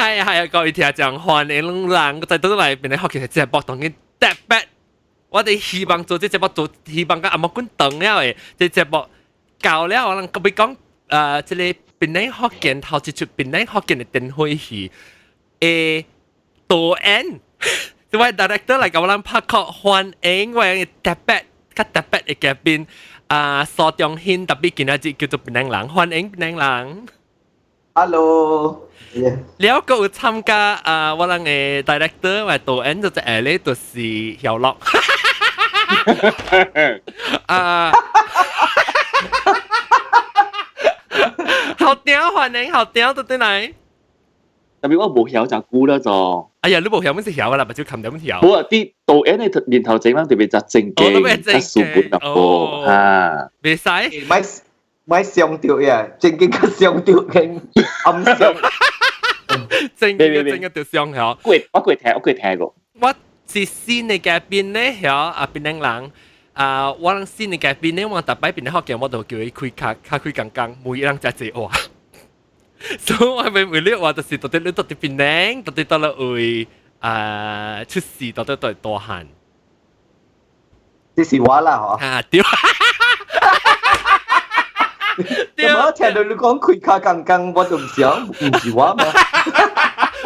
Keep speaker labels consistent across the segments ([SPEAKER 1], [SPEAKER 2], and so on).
[SPEAKER 1] 係係啊，各位聽眾歡迎人，再倒來檳城福建節目當今特別，我哋希望做這節目做，希望佮阿莫滾長了的，這節目到了，我人閣欲講，這个檳城福建頭一齣檳城福建的燈會戲的導演，這位 director 來共我人拍殼歡迎我的特別較特別的嘉賓，啊，蘇中興特別今仔日叫做檳城人，歡迎檳城人。
[SPEAKER 2] Hello。
[SPEAKER 1] 了閣有參加啊，我人的 director 或導演就係咧，就是曉樂。啊！好屌，歡迎好屌，到底來。
[SPEAKER 3] 特別我無曉就久啦就。
[SPEAKER 1] 哎呀，你無曉，阮是曉啦，目睭冚掉阮曉。
[SPEAKER 3] 無啊，啲導演的面頭前人特別較正經，較書本淡薄哈。
[SPEAKER 1] 袂使。
[SPEAKER 2] 莫莫傷著呀，正經較傷著嘅暗傷。
[SPEAKER 1] 正經正經就傷曉。
[SPEAKER 3] 過我過聽，我過聽過。
[SPEAKER 1] 我是新的嘉賓咧，曉啊檳城人啊，我人新的嘉賓咧，我逐擺檳城福建，我都叫伊開卡卡開講講，每一人誠濟話。所以我咪為了話，就是到底你到底檳城，到底佗落位啊出世，到底佗大漢。
[SPEAKER 2] 這是我啦，嗬。
[SPEAKER 1] 啊對。
[SPEAKER 2] 對。我聽到你講開卡講講，我就唔想，唔是我嘛。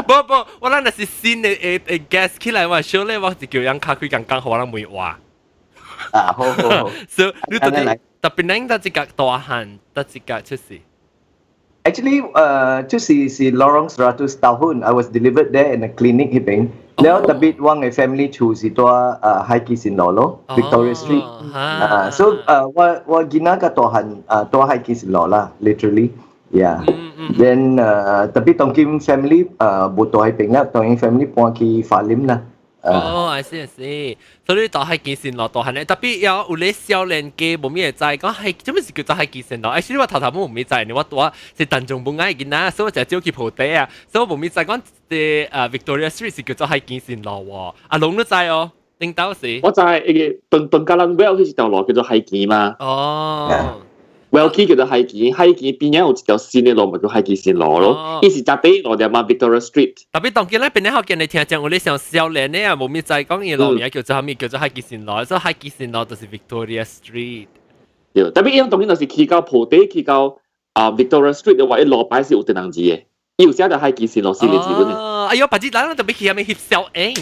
[SPEAKER 1] 無無，我咱若是新的的 guest 起來，我小咧，我是叫人卡開講講，予我人問話。
[SPEAKER 2] 啊，好好好。
[SPEAKER 1] 所以你到底特別恁佗一角大漢，佗一角出世。
[SPEAKER 2] Actually，就是是 Lorong 100 Tahun. I was delivered there in a clinic 彼邊。了 tapi 我的 family 厝是佇海基新路咯，Victoria Street。啊，so 我囡仔較大漢啊，佇海基新路啦，literally。Yeah. Then tapi 當今 family 無佇彼邊啦，當今 family 搬去花蓮啦。
[SPEAKER 1] 哦，I see I see，所以佇海基新路大漢咧，特別有有咧少年家無咩會知，講係做咩是叫做海基新路？哎，其實我頭頭無咩知，我拄是陳仲本愛囡仔，所以我就少去鋪地啊，所以我無咩知講這啊 Victoria Street 是叫做海基新路喎。阿龍都知哦，頂到時。
[SPEAKER 3] 我知，伊個當當甲咱 Well 彼一條路叫做海墘嘛。
[SPEAKER 1] 哦。
[SPEAKER 3] Well 叫做海墘，海墘邊仔有一條新的路，咪叫海基新路咯。伊是十八路的嘛，Victoria Street。
[SPEAKER 1] 特別當今咧，檳城福建的聽講，有咧像少年的啊，無咩知講伊路名叫做啥物，叫做海基新路，所以海基新路就是 Victoria Street。
[SPEAKER 3] 對，特別伊當今就是去到鋪底，去到啊 Victoria Street 的話，伊路牌是有電人字的，伊有寫著海基新路四個字本的。
[SPEAKER 1] 哦，哎喲，別日咱特別去遐邊翕相影。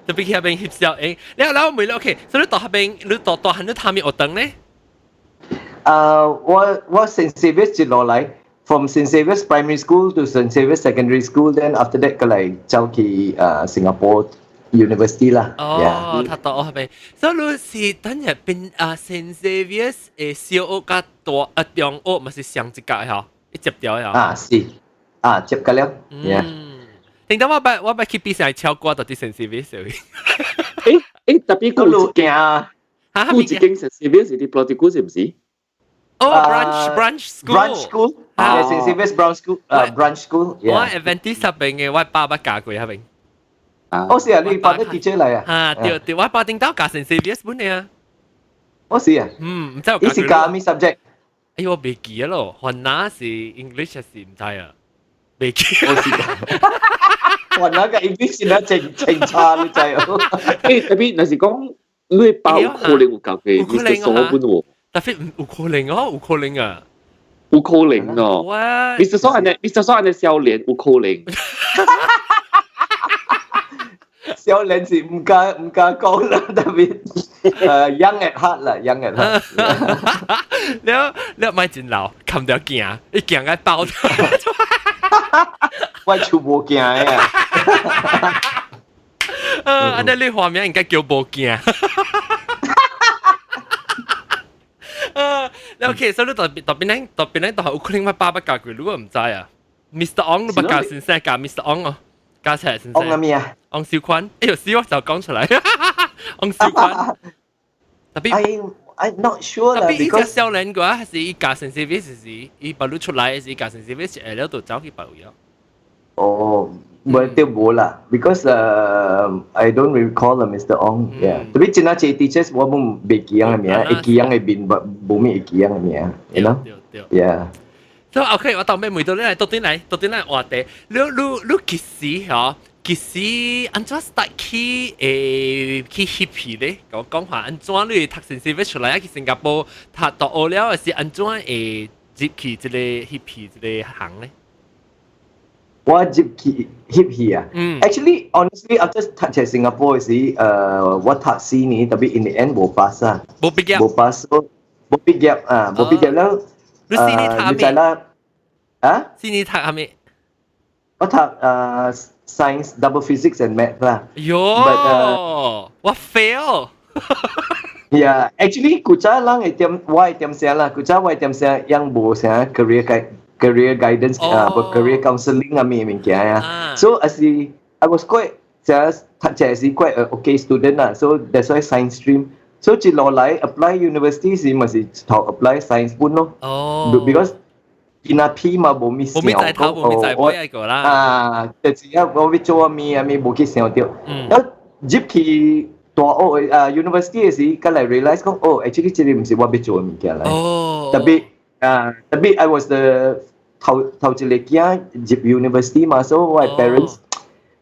[SPEAKER 1] 特別去遐邊翕相影。了了，我問你，OK，所以你到遐邊，你大大漢你讀啥物學堂咧？
[SPEAKER 2] 我 St. Xavier's 接落來，from St. Xavier's Primary School to St. Xavier's Secondary School，then after that 過來走去Singapore University 啦。
[SPEAKER 1] 哦，讀大學邊，所以你是等於變啊 St. Xavier's 的小學佮大啊中學嘛是相一屆嗬，一接掉嗬。
[SPEAKER 2] 啊是，啊接個了。
[SPEAKER 1] 嗯。聽到我捌去比賽唱歌，到佇 St. Xavier's。
[SPEAKER 3] 欸，特別古
[SPEAKER 2] 一間，
[SPEAKER 3] 古一間 St. Xavier's 是佇布拉迪古是毋是？
[SPEAKER 1] 哦，branch school。
[SPEAKER 2] Branch school，啊，St. Xavier's Branch School，branch school。
[SPEAKER 1] 我 Adventist 那邊的，我爸捌教過彼邊。
[SPEAKER 2] 哦是啊，你爸的 teacher 來啊？
[SPEAKER 1] 啊，對對，我爸頂到教 St. Xavier's 本的啊。
[SPEAKER 2] 哦是啊。
[SPEAKER 1] 嗯，毋知有
[SPEAKER 2] 伊是教咩 subject？
[SPEAKER 1] 哎呦，我袂記得咯，雲南是 English 還是毋知啊？袂記。
[SPEAKER 2] 我是。雲南嘅 English 是那正正差，你知哦？
[SPEAKER 3] 欸，特別若是講你爸有可能有教過 Mr. 蘇本喎。
[SPEAKER 1] 特別有可能哦，有可能啊，
[SPEAKER 3] 有可能哦。Mr. 蘇按呢，Mr. 蘇按呢少年有可能。
[SPEAKER 2] 少年是毋敢講啦，特別young at heart 啦，young at heart。
[SPEAKER 1] 了了，莫真老，冚著行，伊行個包。
[SPEAKER 2] 我手無行的啊。
[SPEAKER 1] 按呢你畫面應該叫無行。OK，所以你特別特別咧，特別咧，都係有可能我爸爸教過，如果毋知啊，Mr. Ong 你捌教先生教 Mr. Ong 哦，教冊先生。
[SPEAKER 2] Ong 咩啊？
[SPEAKER 1] 翁少坤，哎呦，死我就講出來，翁少坤。特別
[SPEAKER 2] I not sure 啦，
[SPEAKER 1] 特別伊只少年嘅話，還是伊教 St. Xavier's 時，伊別你出來時教 St. Xavier's 下了就走去別位咯。
[SPEAKER 2] 哦，無對無啦，because I don't recall 啦，Mr. Ong。Yeah，特別真係濟 teachers 我攏袂記樣的名，會記樣的面，無無咩會記樣的名，you know？
[SPEAKER 1] 對對。
[SPEAKER 2] Yeah。
[SPEAKER 1] 所以 OK，我當咩問到你嚟，到底嚟，到底嚟話題，你你幾時嗬？幾時按怎 start 去去翕戲咧？我講話按怎你讀聖士出來去新加坡讀大學了，是按怎會入去這個翕戲這個行咧？
[SPEAKER 2] 我入去翕戲啊。
[SPEAKER 1] 嗯。
[SPEAKER 2] Actually, honestly, after 讀冊新加坡時，我讀4年，tapi in the end 無 pass 啊。
[SPEAKER 1] 無畢業。
[SPEAKER 2] 無 pass，無畢業啊，無畢業了。
[SPEAKER 1] 你4年讀
[SPEAKER 2] 你知啦？啊？
[SPEAKER 1] 四年讀啥物？
[SPEAKER 2] 我讀science, double physics and math 啦。
[SPEAKER 1] 喲，我 fail。
[SPEAKER 2] Yeah, actually 古早人會點，我會點聲啦。古早我會點聲，樣無啥 career guidance 啊，無 career counselling 啊咩物件啊。So 啊是 I was quite 這讀冊是 quite a okay student 啦。So that's why science stream. So 接落來 apply university 時咪是頭 apply science 本咯。
[SPEAKER 1] 哦。
[SPEAKER 2] Because 見阿 P 嘛無咪想
[SPEAKER 1] 無咪在頭，無咪在尾一個啦。
[SPEAKER 2] 啊，就是啊，我要做咩啊咩無去想著。然後入去大學啊 university 嘅時，才來 realize 講哦，actually 這個毋是我欲做嘅物件來。特別啊，特別 I was the 頭頭一個囝入 university 嘛，所以我 parents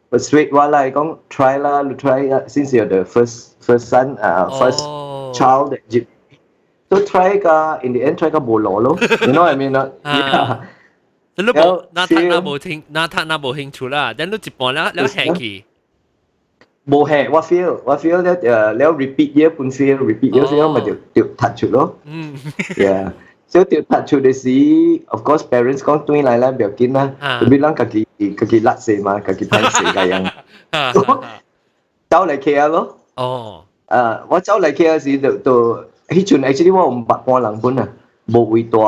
[SPEAKER 2] persuade 我來講 try 啦，try 啦，since you're the first son 啊，first child 入。So try 個 in the end try 個無路咯，you know what I mean 啊？
[SPEAKER 1] 你無那讀那無聽，那讀那無興趣啦，等你一半了了下去。
[SPEAKER 2] 無係，我 fail，我 fail 了了 repeat year 本 fail，repeat year fail 咪就就讀出咯。Yeah，所以就讀出的時，of course parents 講轉來啦，不要緊啦，特別咱家己家己甩勢嘛，家己歹勢個樣。走來 KL 咯。啊，我走來 KL 時就就彼陣 actually 我毋捌半人本啊，無位大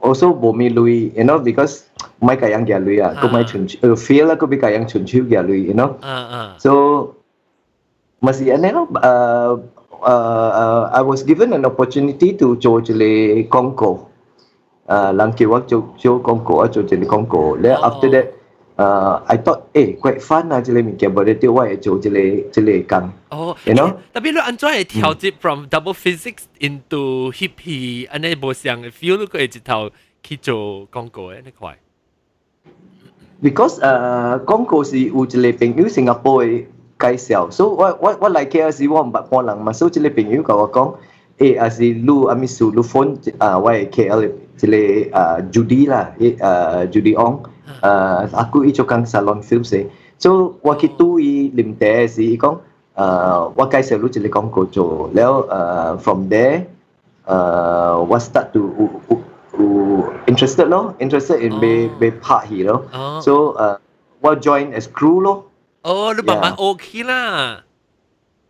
[SPEAKER 2] ，also 無咩鐳，you know，because 莫共人寄鐳啊，閣莫伸手，fail 啦，閣欲共人伸手寄鐳，you know。So 嘛是按呢咯，I was given an opportunity to 做一個廣告，人叫我做做廣告，我做一個廣告。咧 after that，I thought，quite fun 啊，這個物件，無咧對我會做這個這個工。You know？
[SPEAKER 1] 特別你按怎會調節 from double physics into 翕戲，按呢無相嘅 feel，你會一頭去做廣告嘅呢塊？
[SPEAKER 2] Because 廣告是有一個朋友新加坡嘅介紹，所以我來 KL 時我毋捌半人嘛，所以這個朋友共我講，抑是你啥物事你 phone 啊，我的 KL 這個啊 Judy 啦，Judy Ong，aku 伊做工 salon film 時，所以我去拄伊啉茶時，伊講，我介紹你一個廣告做，了from there，我 start to 有有有 interested 咯，interested in 欲欲拍戲咯，所以我 join as crew 咯。
[SPEAKER 1] 哦，你慢慢 OK 啦。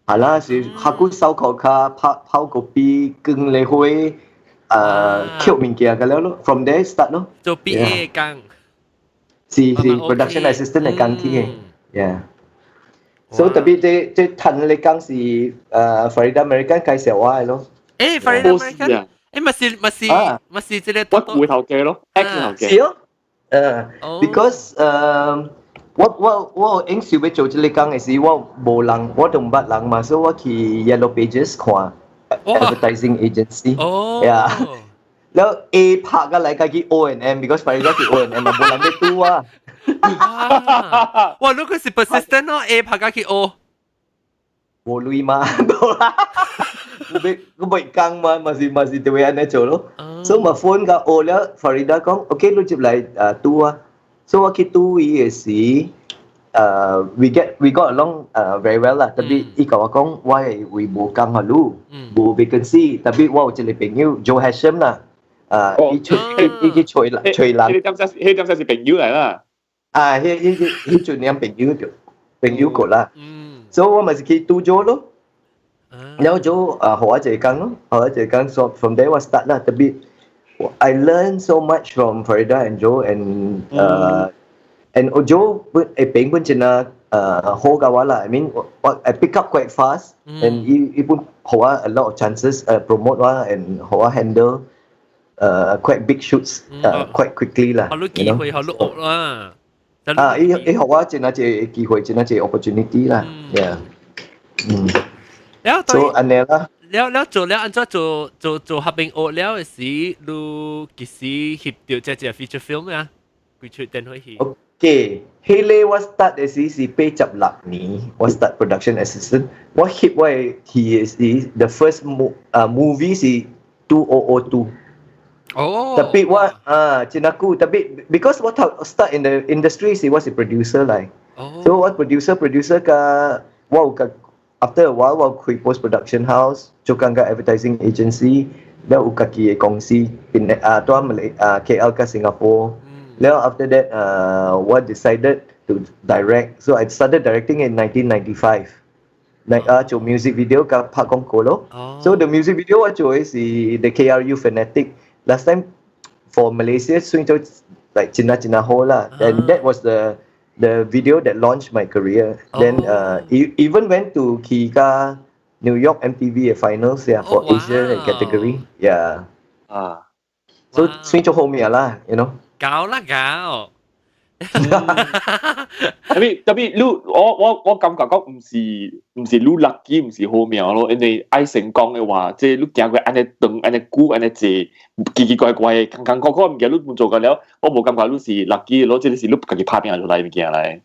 [SPEAKER 2] 係啦，是學久手殼卡拍泡個筆，捲咧花，捡物件個了咯，from there start 咯。
[SPEAKER 1] 做 PA 工。
[SPEAKER 2] 是是 production assistant 嘅工去嘅，yeah。So 特別這這趁你工是Farida Merican 介紹我嘅咯。
[SPEAKER 1] Farida Merican，嘛是嘛是嘛是這個。
[SPEAKER 3] 我回頭記咯，X 頭記。
[SPEAKER 2] 是咯，because 我應想欲做這個工嘅時，我無人，我都毋捌人嘛，所以我去 Yellow Pages 看 advertising agency。Yeah。了 A 拍個來家己 O and M，because Farida 是 O and M 嘛，無人欲拄啊。
[SPEAKER 1] 哇，如果是 persistent 咯，A 拍個去 O。
[SPEAKER 2] 無鐳嘛，無啦。我欲工嘛，嘛是嘛是就會按呢做咯。所以嘛 phone 個 O 了，Farida 講，OK，你接來拄啊。所以我去拄伊嘅時，we got along very well 啦。特別伊共我講，我係會無工予你，無 vacancy。特別我有一個朋友 Joe Hasham 啦，伊揣伊去揣人揣人。
[SPEAKER 3] 彼點才是朋友來啦。
[SPEAKER 2] 啊，彼彼彼陣兩朋友就朋友過啦。所以我咪是去拄 Joe 咯。然後 Joe 予我一個工咯，予我一個工，so from there 我 start 啦。特別 I learn so much from Farida and Joe and Joe 本會平本真啊好共我啦。I mean 我 I pick up quite fast and 伊伊本予我 a lot of chances promote 我 and 予我 handle quite big shoots quite quickly 啦。
[SPEAKER 1] 予你機會，予你學啦。
[SPEAKER 2] 啊，伊伊予我真啊一個機會，真啊一個 opportunity 啦。Yeah。
[SPEAKER 1] 然後
[SPEAKER 2] 所以按呢啦。
[SPEAKER 1] 了了做了按怎做做做合併學了的時，你幾時翕著這隻 feature film 啊？幾出電話戲？
[SPEAKER 2] Okay，彼个我 start 的時是86年，我 start production assistant。我翕我的戲的時，the first movie 是 2002。 Tapi 我啊，真久，tapi because 我頭 start in the industry 是我是 producer 來。So 我 producer 佮我有佮 after a while 我開 post production house，做工佮 advertising agency，了有家己的公司，in 啊，蹛馬來啊 KL 佮 Singapore。了 after that 我 decided to direct, so I started directing in 1995. Like 啊做 music video 佮拍廣告咯。So the music video 我做的是 the KRU Fanatic. Last time for Malaysia 算做 like 真啊真啊好啦。And that was the video that launched my career. Then even went to 去佮 New York MTV 的 finals, yeah, for Asia category. Yeah. So 算做好命啦，you know.
[SPEAKER 1] 搞啦搞。
[SPEAKER 3] 特別特別，你我感覺講毋是你 lucky，毋是好命咯，因為愛成功的話，即係你行過按呢長、按呢久、按呢濟奇奇怪怪的、艱艱苦苦的物件，你毋做過了，我無感覺你是 lucky 咯，這個是你家己拍拼出來的物件來。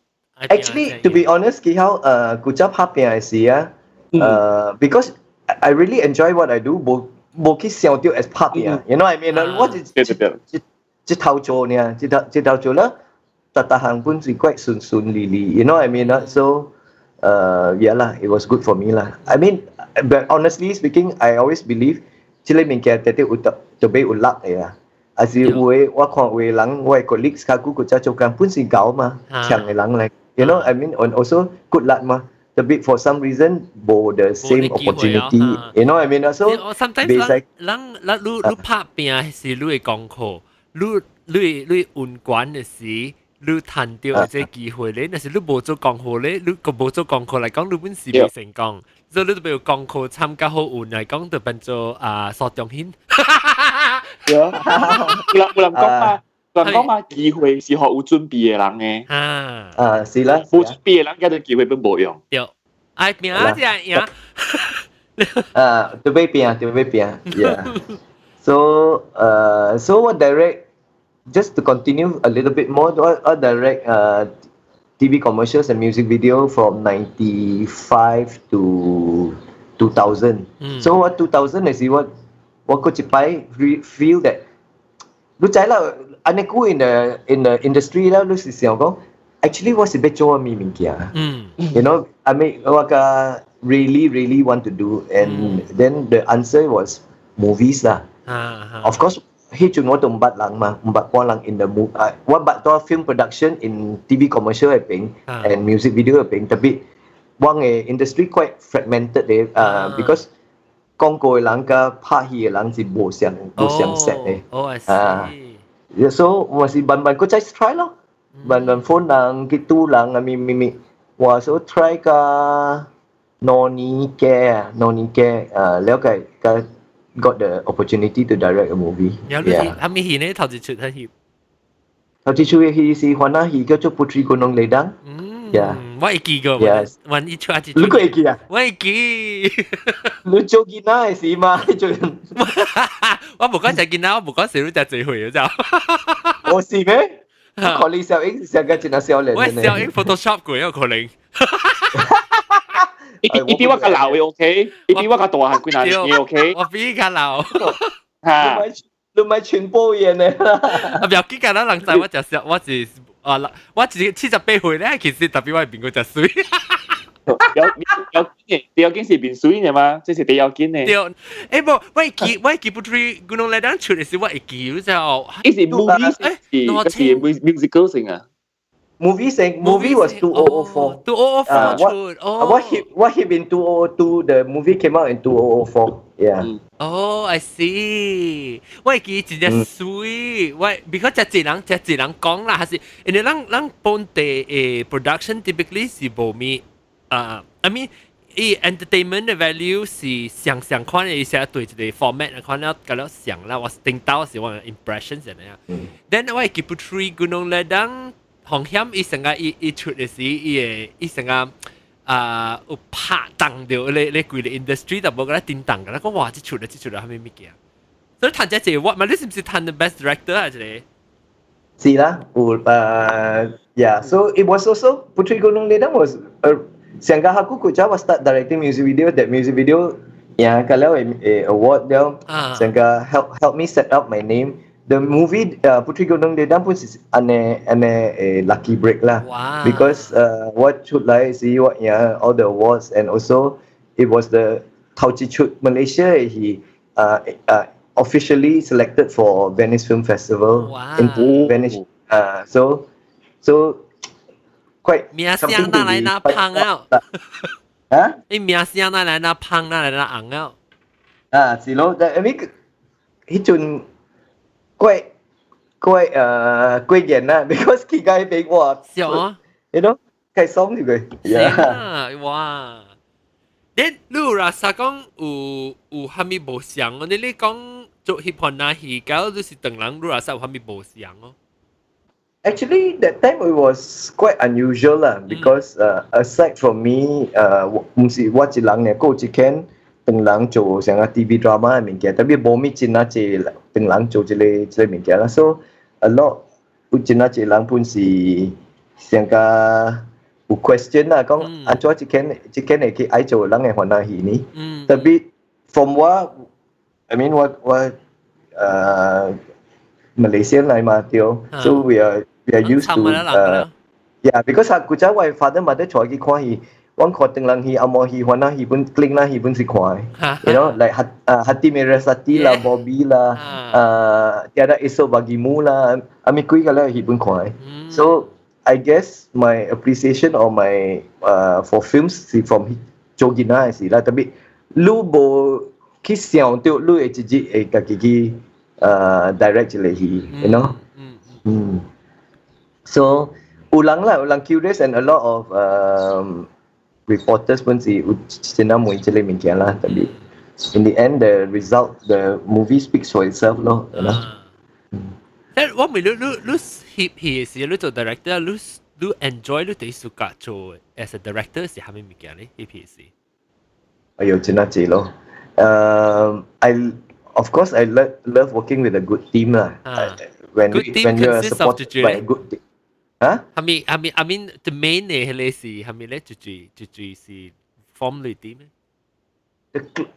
[SPEAKER 2] Actually, to be honest, 其實古早拍拼的時啊，because I really enjoy what I do，無無去想著 as 拍拼，you know what I mean？我是
[SPEAKER 3] 對對對，
[SPEAKER 2] 一頭做呢，一頭一頭做啦。逐逐項本是 quite 順順利利，you know what I mean? So, yeah lah, it was good for me lah. I mean, but honestly speaking, I always believe 這个物件特別有特特別有 luck 的啊。還是有的，我看有的人，我的 colleagues 較久閣才做工，本是𠢕嘛，強的人來，you know I mean, and also good luck 嘛。Tapi for some reason 無 the same opportunity，you know what I mean? So
[SPEAKER 1] sometimes 人人人你你拍拼是你的功課，你你你運管的時，你趁著這機會咧，若是你無做功課咧，你閣無做功課來講，你本是未成功，所以你就要功課參加好運來講，就變做啊蘇中興。
[SPEAKER 3] 對啊，有人有人講嘛，有人講嘛，機會是予有準備的人的。
[SPEAKER 1] 啊
[SPEAKER 2] 啊，是啦，
[SPEAKER 3] 無準備的人，佮這機會本無用。
[SPEAKER 1] 對，愛拼啊，這贏。
[SPEAKER 2] 啊，特別拼，特別拼，yeah. So 我 direct, just to continue a little bit more, I direct TV commercials and music video from 95 to 2000. So what 2000 is what 我閣一擺 feel that 你知啦，按呢久 in the industry 啦，你是想講，actually 我是欲做啥物物件？I mean 我個 really really want to do, and then the answer was movies 啦。Of course，彼陣我都毋捌人嘛，毋捌半人 in the movie，我捌做 film production in TV commercial 彼邊 and music video 彼邊，tapi 阮的 industry quite fragmented 的，because 廣告的人佮拍戲的人是無相無相識的。
[SPEAKER 1] 哦，I see。
[SPEAKER 2] So 我是慢慢閣再 try 咯，慢慢 phone 人去拄人啊，咪咪咪，我 so try 佮2年幾啊，2年幾啊，了解佮 got the opportunity to direct a movie。
[SPEAKER 1] 有你係咪戲呢？頭一出係戲？
[SPEAKER 2] 頭一出的戲是番仔戲，叫做《Puteri Gunung Ledang》。
[SPEAKER 1] 我會記個，我一出一出。
[SPEAKER 2] 你閣會記啊？
[SPEAKER 1] 我會記。
[SPEAKER 2] 你做囡仔的時嘛？做。
[SPEAKER 1] 我無講食囡仔，我無講細路仔濟歲就。
[SPEAKER 2] 我是咩？看你小英上個真係少年。
[SPEAKER 1] 我小英 Photoshop 過有可能。
[SPEAKER 3] 伊比伊比我較老的 OK，伊比我較大漢幾若年 OK。
[SPEAKER 1] 我比伊較老。
[SPEAKER 3] 嚇！
[SPEAKER 2] 你咪全部嘢呢？
[SPEAKER 1] 啊，不要緊，咱人知我食小，我是啊，我是78歲咧，其實特別我變過食媠。
[SPEAKER 3] 有有緊的，第要緊是變媠的嘛？這是第要緊的。
[SPEAKER 1] 對，欸無，我會記 Puteri Gunung Ledang 出的時，我會記就。
[SPEAKER 3] 伊是 movie 是是 musical 先啊。
[SPEAKER 2] Movie 先 movie was 2004.
[SPEAKER 1] 2004出哦。
[SPEAKER 2] 我翕 in 2002, the movie came out in 2004. Yeah.
[SPEAKER 1] 哦，I see。我會記真正媠，我 because 遮濟人遮濟人講啦，還是因為咱咱本地的 production typically 是無咪啊，I mean 伊 entertainment 的 value 是相相款的，伊寫對一個 format 款了，佮了像啦，我頂到是我 impression 是按呢。Then 我會記 Puteri Gunung Ledang 風險，伊成個伊伊出的時，伊會伊成個啊有拍動到你你規个 industry 就無個咧叮當㗎啦，講哇，這出來這出來啥物物件？所以趁這個我嘛，你是毋是趁 the best director 啊？這個？
[SPEAKER 2] 是啦，有yeah, so it was also Puteri Gunung Ledang was 上個下個國家我 start directing music video, that music video 呀，kalau a award 了，上個 help me set up my name. The movie Puteri Gunung Ledang 本是按呢按呢 a lucky break 啦。Because 我出來是我贏 all the awards and also it was the 頭一出 Malaysia 的戲 officially selected for Venice Film Festival in Venice. So quite
[SPEAKER 1] 名聲哪來那芳啊？
[SPEAKER 2] 啊？
[SPEAKER 1] 你名聲哪來那芳哪來那紅啊？
[SPEAKER 2] 啊，是咯，I mean 彼陣 quite quite 過癮啦，because 佢家俾我，
[SPEAKER 1] 笑啊
[SPEAKER 2] 計爽住佢。
[SPEAKER 1] 啊，哇！你你有啦，啥講有有啥物無相哦？你你講做翕番仔戲，搞就是唐人，你若啥有啥物無相哦？
[SPEAKER 2] Actually, that time it was quite unusual 啦，because aside from me，毋是我一人呢，閣有一間唐人做像個 TV drama 的物件，特別無物真啊濟唐人做這个這个物件啦，so a lot 有真啊濟人本是像個有 question 啦，講按怎這間這間會去愛做人的番仔戲呢？特別 from 我，I mean 我我Malaysian 來嘛對，so we are used to yeah, because 啊，古早我 father mother 帶去看戲，我看唐人戲、紅毛戲、番仔戲本、檳榔戲本是看的，like Hati Merah Sati 啦、Bobby 啦、Tiada Esok Bagimu 啦，啊咪幾個咧戲本看的。So I guess my appreciation or my for films 是 from 做囡仔的時啦，特別你無去想到你會一日會家己去direct 一个戲，you know？嗯。So 有人啦，有人 curious and a lot of reporters 本是有真正問這个物件啦，特別 in the end the result, the movie speaks for itself 咯，you know？
[SPEAKER 1] 但我問你，你你翕戲時，你做 director，你你 enjoy 你第暑假做 as a director 是啥物物件咧？翕戲時？
[SPEAKER 2] 哎呦，真係濟咯。I of course I love working with a good team 啦。When
[SPEAKER 1] Good team
[SPEAKER 2] when you're
[SPEAKER 1] consists of
[SPEAKER 2] supported by a good team，啊？
[SPEAKER 1] 係咪係咪 I mean the main 嘅迄個是係咪咧？絕對絕對是 form 類 team 咧？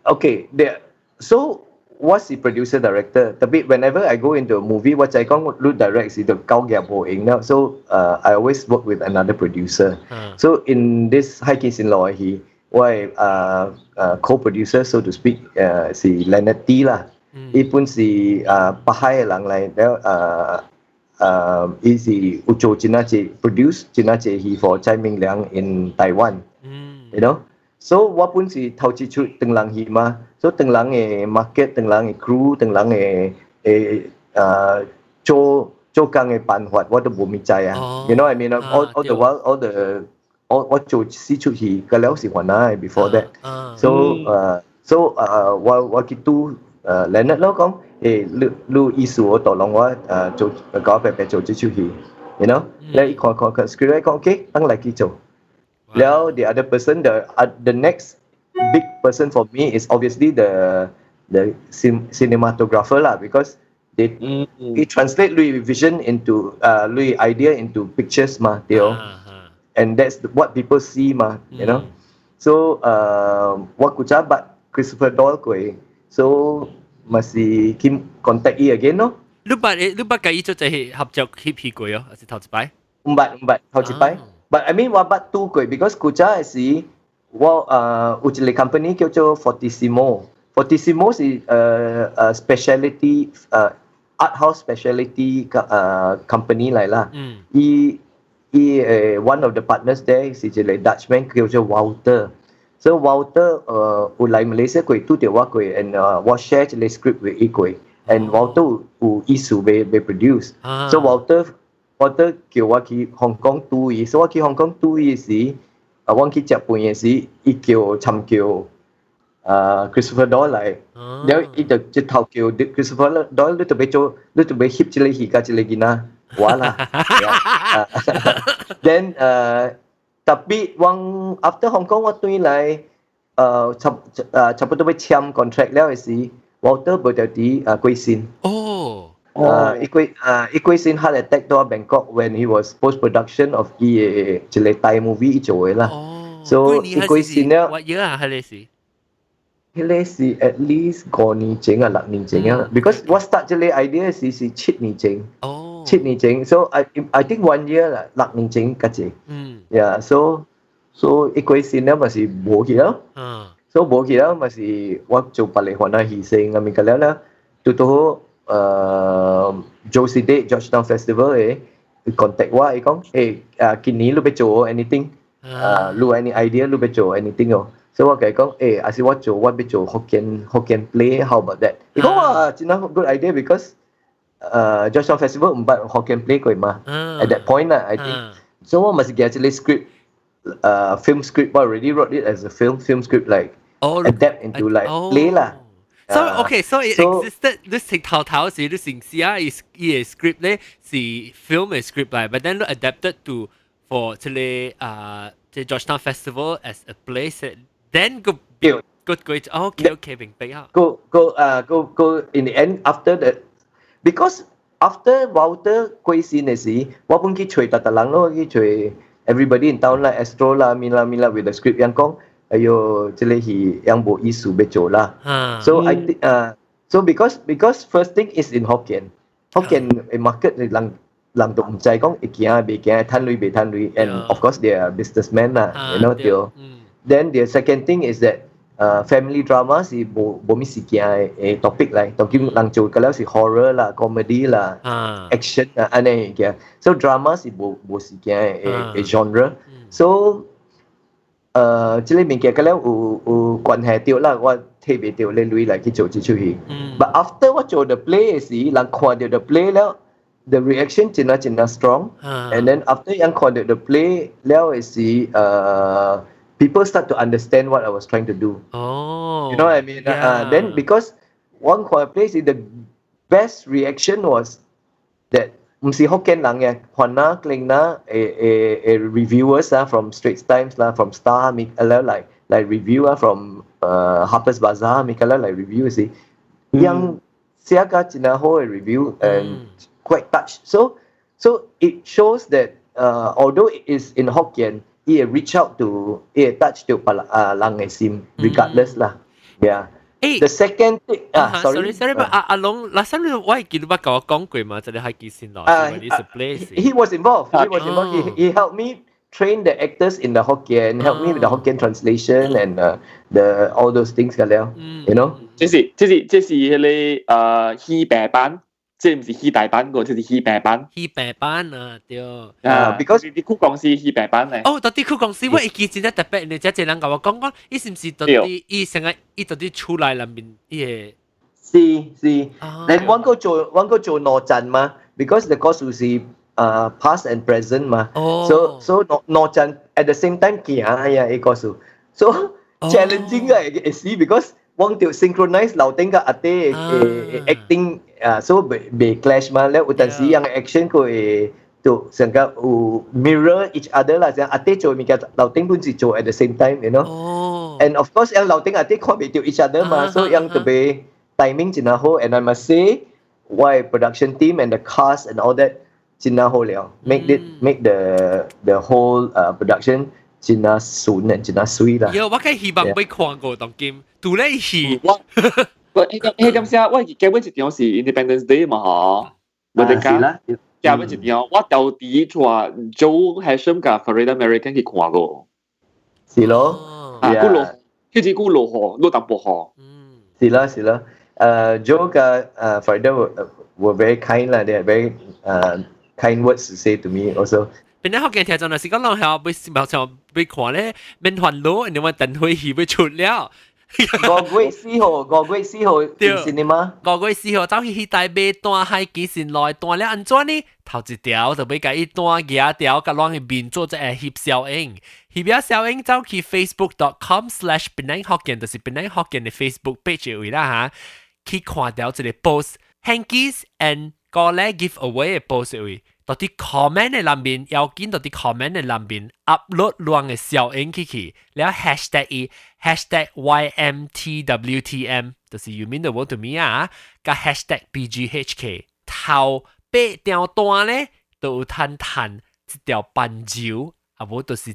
[SPEAKER 2] Okay, the so 我是 producer director，特別 whenever I go into a movie，我就係講你 direct 是就交嘅無用啦。So I always work with another producer. So in this 海基線路戲，我係co-producer so to speak，是 Leonard T 啦。伊本是北海的人來，了伊是有做真啊濟 produce 真啊濟戲 for 蔡明亮 in Taiwan。So 我本是頭一出唐人戲嘛，所以唐人的 market、唐人的 crew、唐人的做做工的辦法，我都無物知啊。You know what I mean? All the while, all the 我我做四出戲，個了是番仔 before that。So so 我我去拄Leonard 咯講，你你意思我導攏我做搞白白做這出戲，你一看看看 script 講 OK，等來去做。了 the other person, the next big person for me is obviously the cinematographer lah, because they it translate 你 vision into 你 idea into pictures 嘛，對。And that's what people see 嘛，so 我古早捌 Christopher Doyle 過，so 嘛是去 contact 伊 again 咯。
[SPEAKER 1] 你捌你捌佮伊做這合作翕戲過哦，還是頭一擺？
[SPEAKER 2] 毋捌毋捌，頭一擺。But I mean 我捌拄過，because 古早的時我有一個 company 叫做 Fortissimo，Fortissimo 是speciality art house speciality company 來啦。伊伊one of the partners there 是一個 Dutchman 叫做 Walter。So Walter 有來馬來西亞過，拄著我過，and 我 share 一個 script with 伊過，and Walter 有意思欲欲 produce。So Walter 叫我去香港拄伊，所以我去香港拄伊時，啊，我去食飯的時，伊叫參叫Christopher Doyle 來，了伊就一頭叫 Christopher Doyle，你特別做，你特別翕這個戲佮這個囡仔，我啦。Then Tapi 我 after Hong Kong 我轉來，差不多欲簽 contract 了的時，Walter 無著佇過身。伊過身 heart attack 佇 Bangkok when he was post production of 伊的一个 Thai movie 伊做的啦。So 伊過身了。
[SPEAKER 1] What year 啊？彼个是？
[SPEAKER 2] 彼个是 at least 5年前啊，6年前啊。Because 我 start 這个 idea 是7年前。7年前，so I think one year 啦，6年前較濟。Yeah，so 伊過身了嘛是無去咯。So 無去了嘛是我做別个番仔戲先，啊物個了了，拄拄好Josie Day Georgetown Festival 的 contact 我，伊講今年你欲做 anything？你有 any idea 你欲做 anything 哦？所以我共伊講，抑是我欲做福建 play，how about that？伊講哇，真正 good idea because Georgetown Festival 毋捌福建 play 過嘛。At that point 啦，I think。所以我嘛是寄一個 script，film script，我 already wrote it as a film script like adapt into like play 啦。
[SPEAKER 1] So okay, so it existed. 你食頭頭時，你先試啊，伊伊个 script 咧是 film 的 script 來，but then 你 adapted to for 這个這 Georgetown Festival as a play，then 個個個 OK 明白啊。
[SPEAKER 2] Go go go go in the end after the because after Walter 過身的時，我本去揣逐逐人咯，去揣 everybody in town 啦，Astro 啦，咪啦咪啦，with the script 樣講。哎喲，這个戲樣無意思欲做啦。So I think so because first thing is in Hokkien，福建的 market 人人都毋知講會行袂行，趁鐳袂趁鐳，and of course they are businessmen 啦，you know 對。Then the second thing is that family drama 是無無物事件的 topic 來，當今人做個了是 horror 啦、comedy 啦、action 啊，按呢物件。So drama 是無無事件的 genre。So 這个物件個了有關係著啦，我提袂著咧鐳來去做這齣戲。But after 我做 the play 的時，人看著 the play 了，the reaction 真正真正 strong。And then after 人看著 the play 了的時，people start to understand what I was trying to do. You know what I mean? Then because 我看 play 是 the best reaction was that 毋是福建人嘅，番仔苓啦，reviewers 啊，from Straits Times 啦，from Star 咪了來 review 啊，from Harper's Bazaar 咪個了來 review 是，樣寫個真正好的 review and quite touched. So it shows that although it is in Hokkien, 伊會 reach out to 伊會 touch 到別人的心，regardless 啦，yeah. The second thing 啊，sorry
[SPEAKER 1] sorry，阿阿龍，last time 我會記得捌共我講過嘛，這个海基新路
[SPEAKER 2] 啊
[SPEAKER 1] ，this place。
[SPEAKER 2] He was involved. He was involved. He helped me train the actors in the Hokkien, helped me with the Hokkien translation and the all those things 個了，you know。
[SPEAKER 3] 這是彼个戲白版，這毋是戲大版個，這是戲白版。
[SPEAKER 1] 戲白版啊，對。
[SPEAKER 3] 啊，because 佇區公司戲白版咧。
[SPEAKER 1] 哦，佇區公司我會記真正特別，你這個人共我講講，伊是毋是佇伊成個伊佇厝內內面伊個？
[SPEAKER 2] 是是，你阮閣做兩層嘛，because the 故事是past and present 嘛。So 兩兩層 at the same time 行呀，個故事，so challenging 個會是 because 阮著 synchronize 樓頂佮下底 acting 啊，so 袂 clash 嘛，了有陣時樣 action 佢會就成個有 mirror each other 啦，像下底做物件，樓頂本是做 at the same time。And of course，樣樓頂下底看袂著 each other 嘛，所以樣特別 timing 真好。And I must say，我 production team and the cast and all that 真好了，make the whole production 真正順 and 真正媠啦。
[SPEAKER 1] 有，我較希望欲看過當今，拄咧戲。
[SPEAKER 3] 我我彼個彼點寫，我基本一場是 Independence Day 嘛，嗬，無得講。基本一場，我到底帶 Joe Hasham 佮 Farida American 去看過。
[SPEAKER 2] 是咯，
[SPEAKER 3] 啊，閣落，彼時閣落雨，落淡薄雨。
[SPEAKER 2] 是啦是啦，Joe 佮Farida were very kind 啦，they had very kind words to say to me also。
[SPEAKER 1] 邊啲福建聽眾若是講人係欲想欲看咧，免煩惱，因為我等會戲欲出了。
[SPEAKER 2] 5月4號，5月4號
[SPEAKER 1] 對
[SPEAKER 2] cinema。
[SPEAKER 1] 5月4號走去戲台買單海基新路單了按怎呢？頭一條就欲共伊單舉條，共咱的面做這個翕小影，翕了小影走去 facebook.com/penanghokkien，就是檳城福建的 Facebook page 位啦嚇，去看著一个 post，Hankies and 個咧 give away 的 post 位，到佇 comment 的內面，要緊到佇 comment 的內面 upload 亂的小影去去，了 hashtag 伊 #YMTWTM，就是 You mean the world to me 啊，佮 #BGHK，頭八張單咧，都有趁趁一條伴手，啊無就是一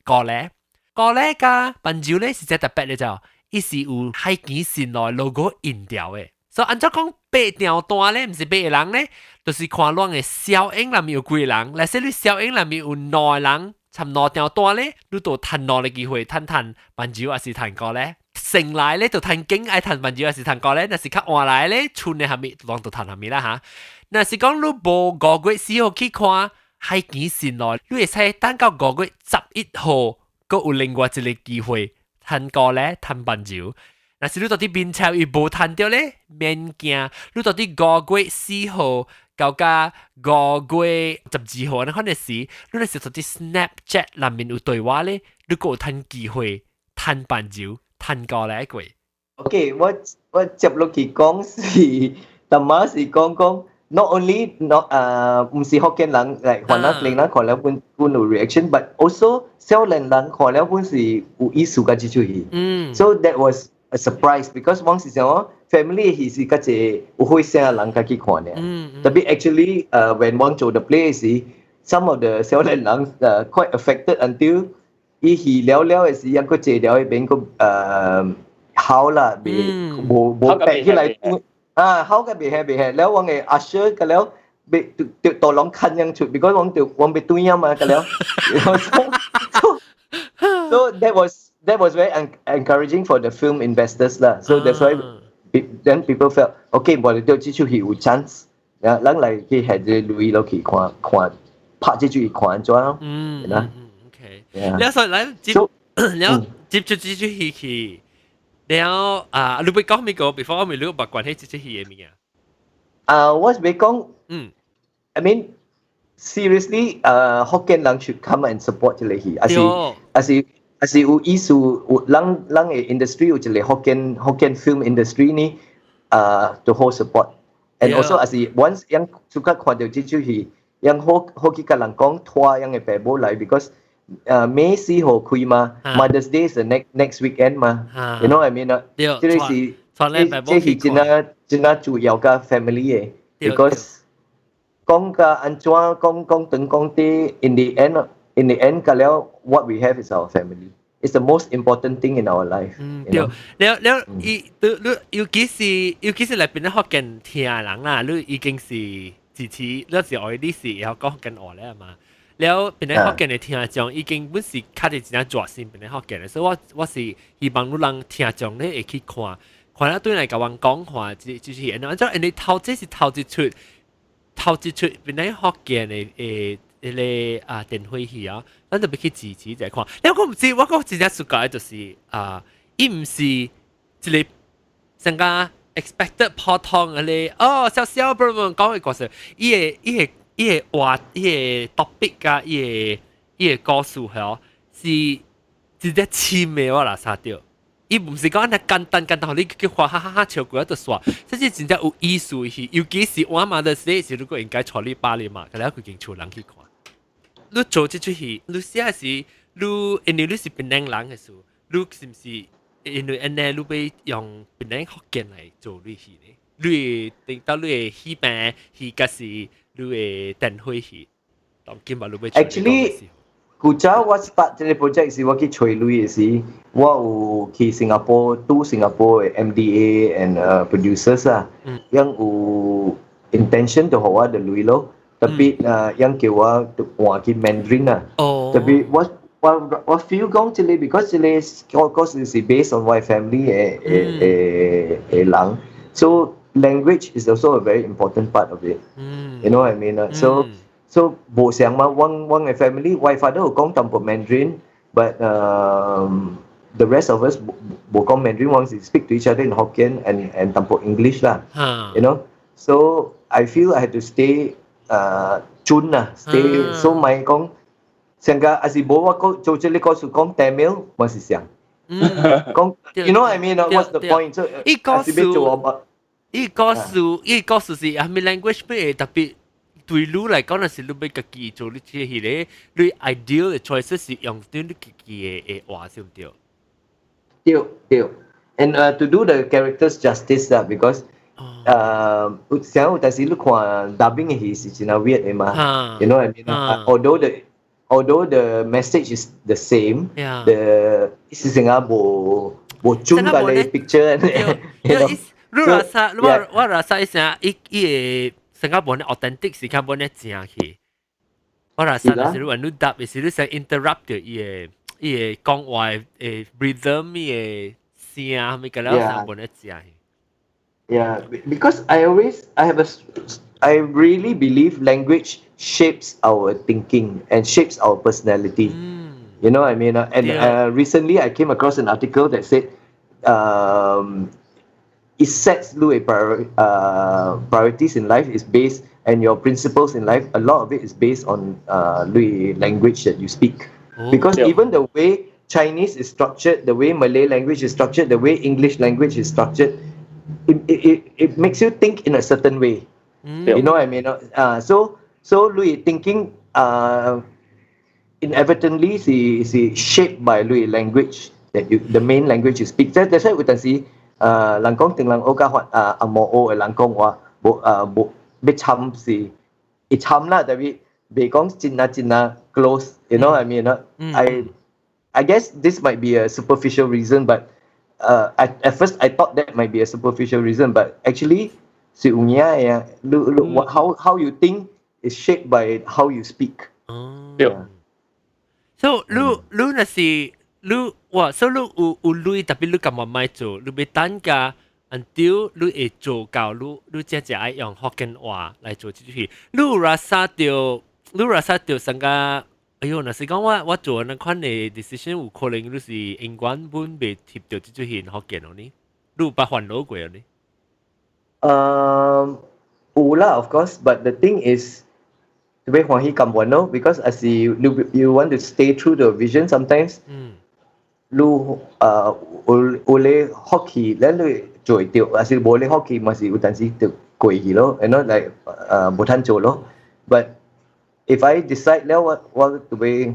[SPEAKER 1] 個歌咧，歌咧佮伴手咧是這特別的就，伊是有海墘新路 logo 印掉的。所以按怎講八張單咧，毋是八個人咧，就是看咱的小影內面有幾個人。若是你小影內面有兩個人，參兩張單咧，你就趁兩個機會趁趁伴手，還是趁歌咧。先來咧就趁景愛趁伴手，還是趁歌咧。若是較晚來咧，村的下面攏就趁下面啦哈。若是講你無5月4號去看海墘新路，你會使等到5月11號，閣有另外一個機會趁歌咧，趁伴手。若是你到佇面前伊無趁著咧，免驚。你到佇5月4號到甲5月12號，那款的時，你若是到佇 Snapchat 內面有對話咧，你閣有趁機會趁伴手、趁歌來過。
[SPEAKER 2] OK，我接落去講是，淡仔是講講，not only not 啊，毋是福建人來看咱令人看了本本有 reaction，but also 少年人看了本是有意思佮這齣戲。So that was a surprise because 我是想講 family 戲是較濟有歲聲的人較去看的。Tapi actually when 我做 the play 時，some of the 少年人quite affected until 伊戲了了的時，猶閣坐了彼邊閣哭啦，未無無爬起來啊，哭個袂起袂起，了我的 usher 個了，被就都攏看樣出，because 我就我被對嘛個了。So that was very encouraging for the film investors 啦。So that's why then people felt okay，我哋對這齣戲有 chance，啊，咱來去下這鐳落去看看，拍這齣戲看按怎咯。
[SPEAKER 1] OK。了所以來接，了接住這齣戲去，了啊，你欲講咩個？before 我未你有捌關係這齣戲的物件。
[SPEAKER 2] 啊，我是欲講，I mean seriously，福建人 should come and support 這個戲，還是還是還是有意思，有咱咱的 industry 有一個福建 film industry 呢，to hold support。And also 還是 once 樣出較看到這齣戲，樣好好去共人講拖樣的爸母來，because 4號開嘛，Mother's Day is the next weekend 嘛，you know what I mean 啊？這個是這是真啊真啊主要佮 family 的，because 講甲按怎講講長講短，in the end 到了 what we have is our family. It's the most important thing in our life.
[SPEAKER 1] 嗯，對，了了，伊你你尤其是來邊咧福建聽人啦，你已經是支持，你是愛你是會曉講福建話咧嘛？了邊咧福建的聽眾已經本是較佇真正熱心邊咧福建的，所以我是希望你人聽眾咧會去看，看了對來共阮講話，就是按怎因為頭這是頭一出邊咧福建的迄個啊電話戲啊，咱就欲去支持一下看。了我毋知，我講真正 suka 就是啊，伊毋是一個上加 expected 普通的咧，哦，笑笑不不講的故事，伊的話，伊的 topic 佮伊的故事吼，是真正深的我來啥著。伊毋是講按呢簡單簡單，予你去看哈哈哈笑過就煞，這是真正有意思的戲，尤其是我媽的時是如果應該帶你爸你媽，佮了規間厝人去看。你做這齣戲，你寫時，你因為你是檳城人的時，你是毋是因為按呢，你欲用檳城福建來做你戲呢？你會定到你的戲病戲，抑是你的電話戲？當今嘛，你欲
[SPEAKER 2] Actually，古早我 start 這個 project 是我去揣鐳的時，我有去新加坡，拄新加坡的 MDA and producers 啊，𪜶有 intention 就予我的鐳咯。Tapi 𪜶叫我換去 Mandarin 啊。Tapi 我 feel 講這個，because 這個故事是 based on my family 的人，so language is also a very important part of it. You know what I mean? So 無像嘛，我的 family，我 father 有講淡薄 Mandarin，but the rest of us 無講 Mandarin，我是 speak to each other in Hokkien and 淡薄 English 啦。So I feel I had to stay 準啊，stay so 咪講，成個還是無我講做這個故事講 Tamil，我是想講，you know what I mean? What's the point? So
[SPEAKER 1] 伊故事，伊故事，伊故事是啥物 language 會特別。對你來講，若是你欲家己做你這戲咧，你 ideal 的 choice 是用對你家己的話對毋對？
[SPEAKER 2] 對對，and to do the characters justice 啦，because 有時但是你看 dubbing 的戲是真係 weird 的嘛，you know what I mean? Although the message is the same, the 是成個無無準個 picture，you know？
[SPEAKER 1] 你話啥？我我話啥意思啊？伊伊個新加坡呢 authentic 是較無呢正去。我話啥？就是你話你 dub 是你想 interrupt 掉伊個伊個講話的 rhythm 伊個聲，咪個了啥無呢正去。
[SPEAKER 2] Yeah, because I always I have a I really believe language shapes our thinking and shapes our personality. You know what I mean? And recently I came across an article that said it sets 你 priorities in life is based and your principles in life, a lot of it is based on 你 language that you speak. Because even the way Chinese is structured, the way Malay language is structured, the way English language is structured, it makes you think in a certain way. You know what I mean? So 你 thinking inevitably 是是 shaped by 你 language that you the main language you speak. That's why 有陣時人講唐人學較法啊，紅毛學的人講話無啊無欲參是會參啦，但係袂講真啊真啊 close. You know what I mean? I guess this might be a superficial reason, but at first I thought that might be a superficial reason, but actually 是有影的。你你 how you think is shaped by how you speak.
[SPEAKER 1] 哦。
[SPEAKER 3] 對。
[SPEAKER 1] So 你你若是你哇，所以你有有鐳，特別你感覺莫做，你欲等甲 until 你會做到，你你真正愛用福建話來做這出戲。你有 rasa 著，你有 rasa 著成個，哎喲，若是講我我做那款的 decision，有可能你是永遠本袂翕著這出戲福建哦呢？你有捌煩惱過呢？
[SPEAKER 2] 有啦，of course, but the thing is 欲歡喜甘願咯，because as you want to stay true to your vision sometimes，你有有咧福氣，咱你做會著，還是無咧福氣嘛是有陣時就過去咯，you know like 無通做咯。But if I decide 了，我我就會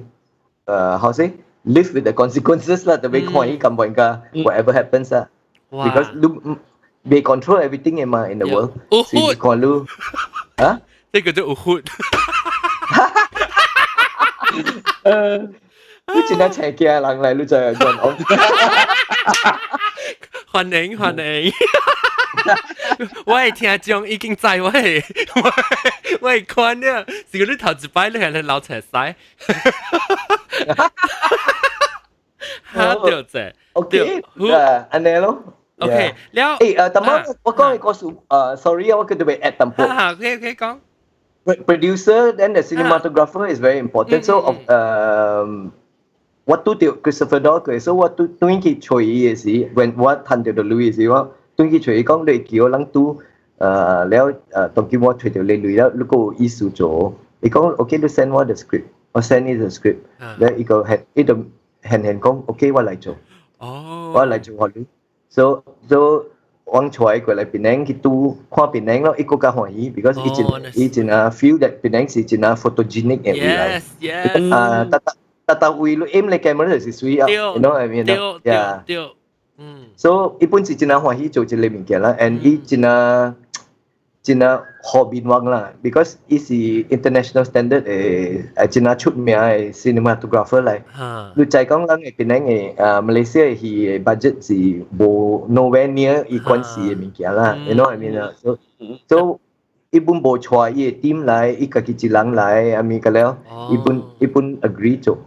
[SPEAKER 2] how say live with the consequences 啦，就會歡喜甘願噶，whatever happens 啦。Because 你未 control everything 嘅嘛 in the world，是看你啊？
[SPEAKER 1] 這個叫有血。
[SPEAKER 2] 你真係邪鏡人嚟，你就係講。
[SPEAKER 1] 歡迎歡迎，我的聽眾已經知我的我的款了，是個你頭一擺你係咧流出屎。哈對者
[SPEAKER 2] ，OK，按呢咯。
[SPEAKER 1] OK，了。
[SPEAKER 2] 誒，淡薄我講個故事，sorry 啊，我叫做 add 淡薄。
[SPEAKER 1] OK 講。
[SPEAKER 2] Producer then the cinematographer is very important. So 我拄著 Christopher Doyle 過，所以我拄轉去揣伊的時，when 我趁著著鐳的時，我轉去揣伊講，你叫人拄了當今我揣著你鐳了，如果有意思做，伊講 OK，你 send 我 the script，我 send 伊 the script，了伊個係伊就現現講 OK，我來做，我來做予你，so so 我揣過來檳城去拄看檳城咯，伊閣較歡喜，because 伊真伊真啊 feel that 檳城是真啊 photogenic 的位來， 啊，逐逐逐逐位你 aim 咧 camera 就是媠啊，you know what I mean？
[SPEAKER 1] 對對對，嗯。
[SPEAKER 2] So 伊本是真啊歡喜做這个物件啦，and 伊真啊真啊好面望啦，because 伊是 international standard 的真啊出名的 cinematographer 來。你知講咱的檳城的啊馬來西亞戲的 budget 是無 nowhere near 伊款式的物件啦，you know what I mean 啊？So so 伊本無帶伊的 team 來，伊家己一人來，啊物個了，伊本伊本 agree 做。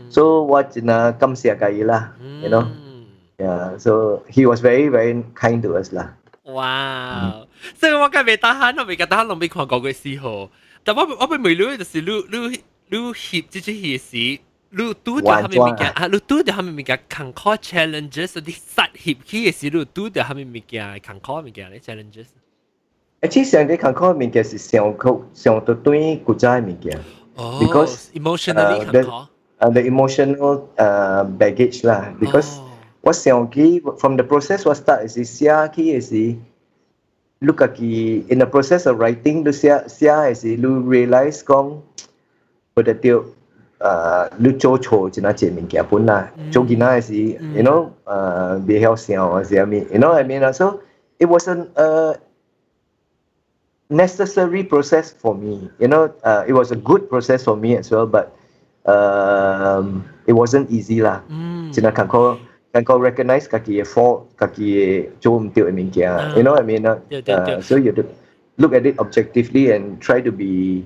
[SPEAKER 2] So 我真啊感謝佮伊啦，you know。Yeah, so he was very very kind to us 啦。
[SPEAKER 1] 哇！所以我梗袂得閒，我袂覺得閒，攏未看過個時候。但我我欲問你，就是你你你翕這出戲時，你拄著啥物物件啊？你拄著啥物物件艱苦 challenges？你實翕起的時，你拄著啥物物件艱苦物件咧 challenges？
[SPEAKER 2] Actually，上個艱苦物件是上曲上到對古早的物件。
[SPEAKER 1] 哦
[SPEAKER 2] ，because
[SPEAKER 1] emotionally 艱苦。
[SPEAKER 2] The emotional baggage 啦，because 我想起 from the process 我 start 是寫起的時，你家己 in the process of writing，你寫寫的時，你 realize 講，覺得著，你做錯一仔濟物件本啦，做囡仔的時，未曉想還是啥物，you know what I mean 啦？So it was an necessary process for me. It was a good process for me as well, but it wasn't easy 啦。真係艱苦，艱苦 recognize 家己的 fault，家己做毋對的物件。You know what I mean? So you have to look at it objectively and try to be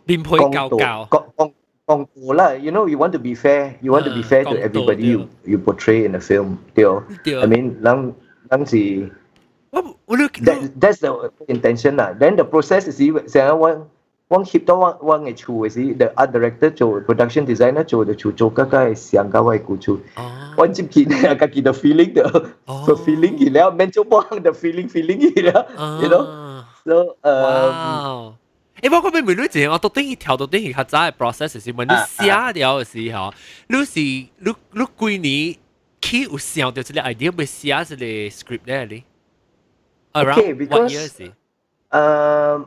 [SPEAKER 1] 面皮厚厚。
[SPEAKER 2] 公公公道啦。You want to be fair. You want to be fair to everybody you portray in the film. 對。I mean，人人是。That's the intention 啦。Then the process 是成日我我翕到我我的厝的時，the art director 做 production designer 做的厝做甲個會像甲我的舊厝。我接見家己的 feeling 的，個 feeling 去了，免做半項的 feeling feeling 去了，you know。So
[SPEAKER 1] 誒，我講俾問你一個，我到底去跳到底去較早的 process 是問你寫了的時候，你是你你幾年起有想著這個 idea 欲寫這個 script 咧？你？
[SPEAKER 2] Okay, because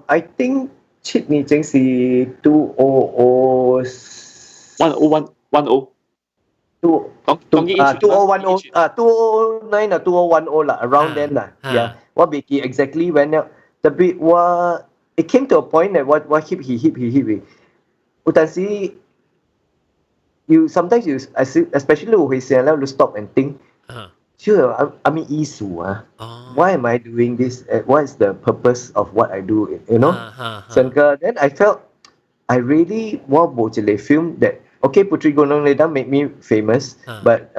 [SPEAKER 2] I think 7年前是 two o o
[SPEAKER 3] 10 1 10
[SPEAKER 2] two 啊 2010 啊 2009 啊 2010 啦，around then 啦，yeah，我袂記 exactly when 了，tapi 我 it came to a point that 我我翕戲翕戲翕戲，有陣時 you sometimes you especially 有歲數了，you stop and think。 Sure, I mean 意思啊。Why am I doing this? What is the purpose of what I do? 成個 then I felt I really 我無一個 film that okay, Puteri Gunung Ledang made me famous, but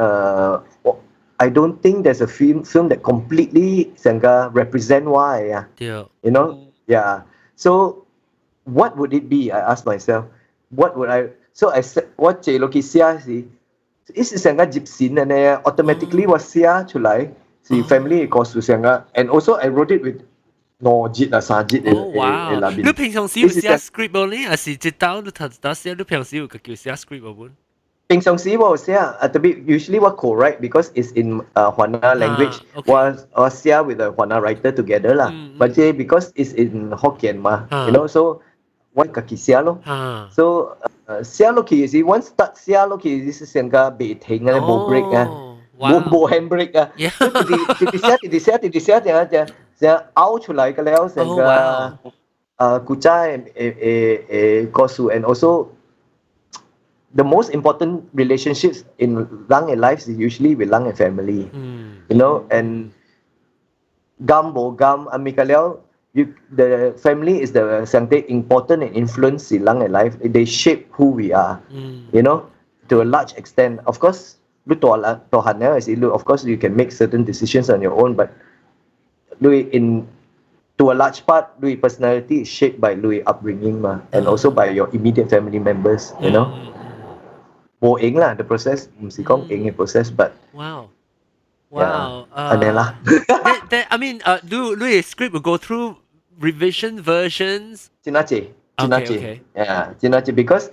[SPEAKER 2] I don't think there's a film that completely 成個 represent why 啊。Yeah. So what would it be? I asked myself. What would I? So I said 我坐落去寫時。伊是成個入神的呢，automatically 我寫出來是 family 的故事成個，and also I wrote it with 兩日啊三日的的內面。
[SPEAKER 1] 你平常時有寫 script 無呢？還是一道你頭一道寫？你平常時有叫寫 script 無本？
[SPEAKER 2] 平常時我有寫啊，tapi usually 我 co-write because it's in 番仔 language，我我寫 with the 番仔 writer together 啦。But because it's in 福建嘛，so 我家己寫咯。So 寫落去時，once start 寫落去是成個袂停啊，無 break 啊，無無 handbrake 啊，一直一直寫，一直寫，一直寫，成成成拗出來個了，成個古早的的的故事，and also the most important relationships in 人的 life is usually with 人的 family, and 甘無甘，啊咪個了。You the family is the 相對 important and influence in 人的 life. They shape who we are, to a large extent. Of course, 你大啦大漢了時，你 of course you can make certain decisions on your own, but 你 in to a large part, 你 personality is shaped by 你 upbringing 嘛，and also by your immediate family members. 無閒啦，the process 毋是講閒的 process，but
[SPEAKER 1] Wow.
[SPEAKER 2] 按呢啦。
[SPEAKER 1] That, I mean, do 你 script will go through revision versions?
[SPEAKER 2] 真仔濟，真仔濟，yeah，真仔濟，because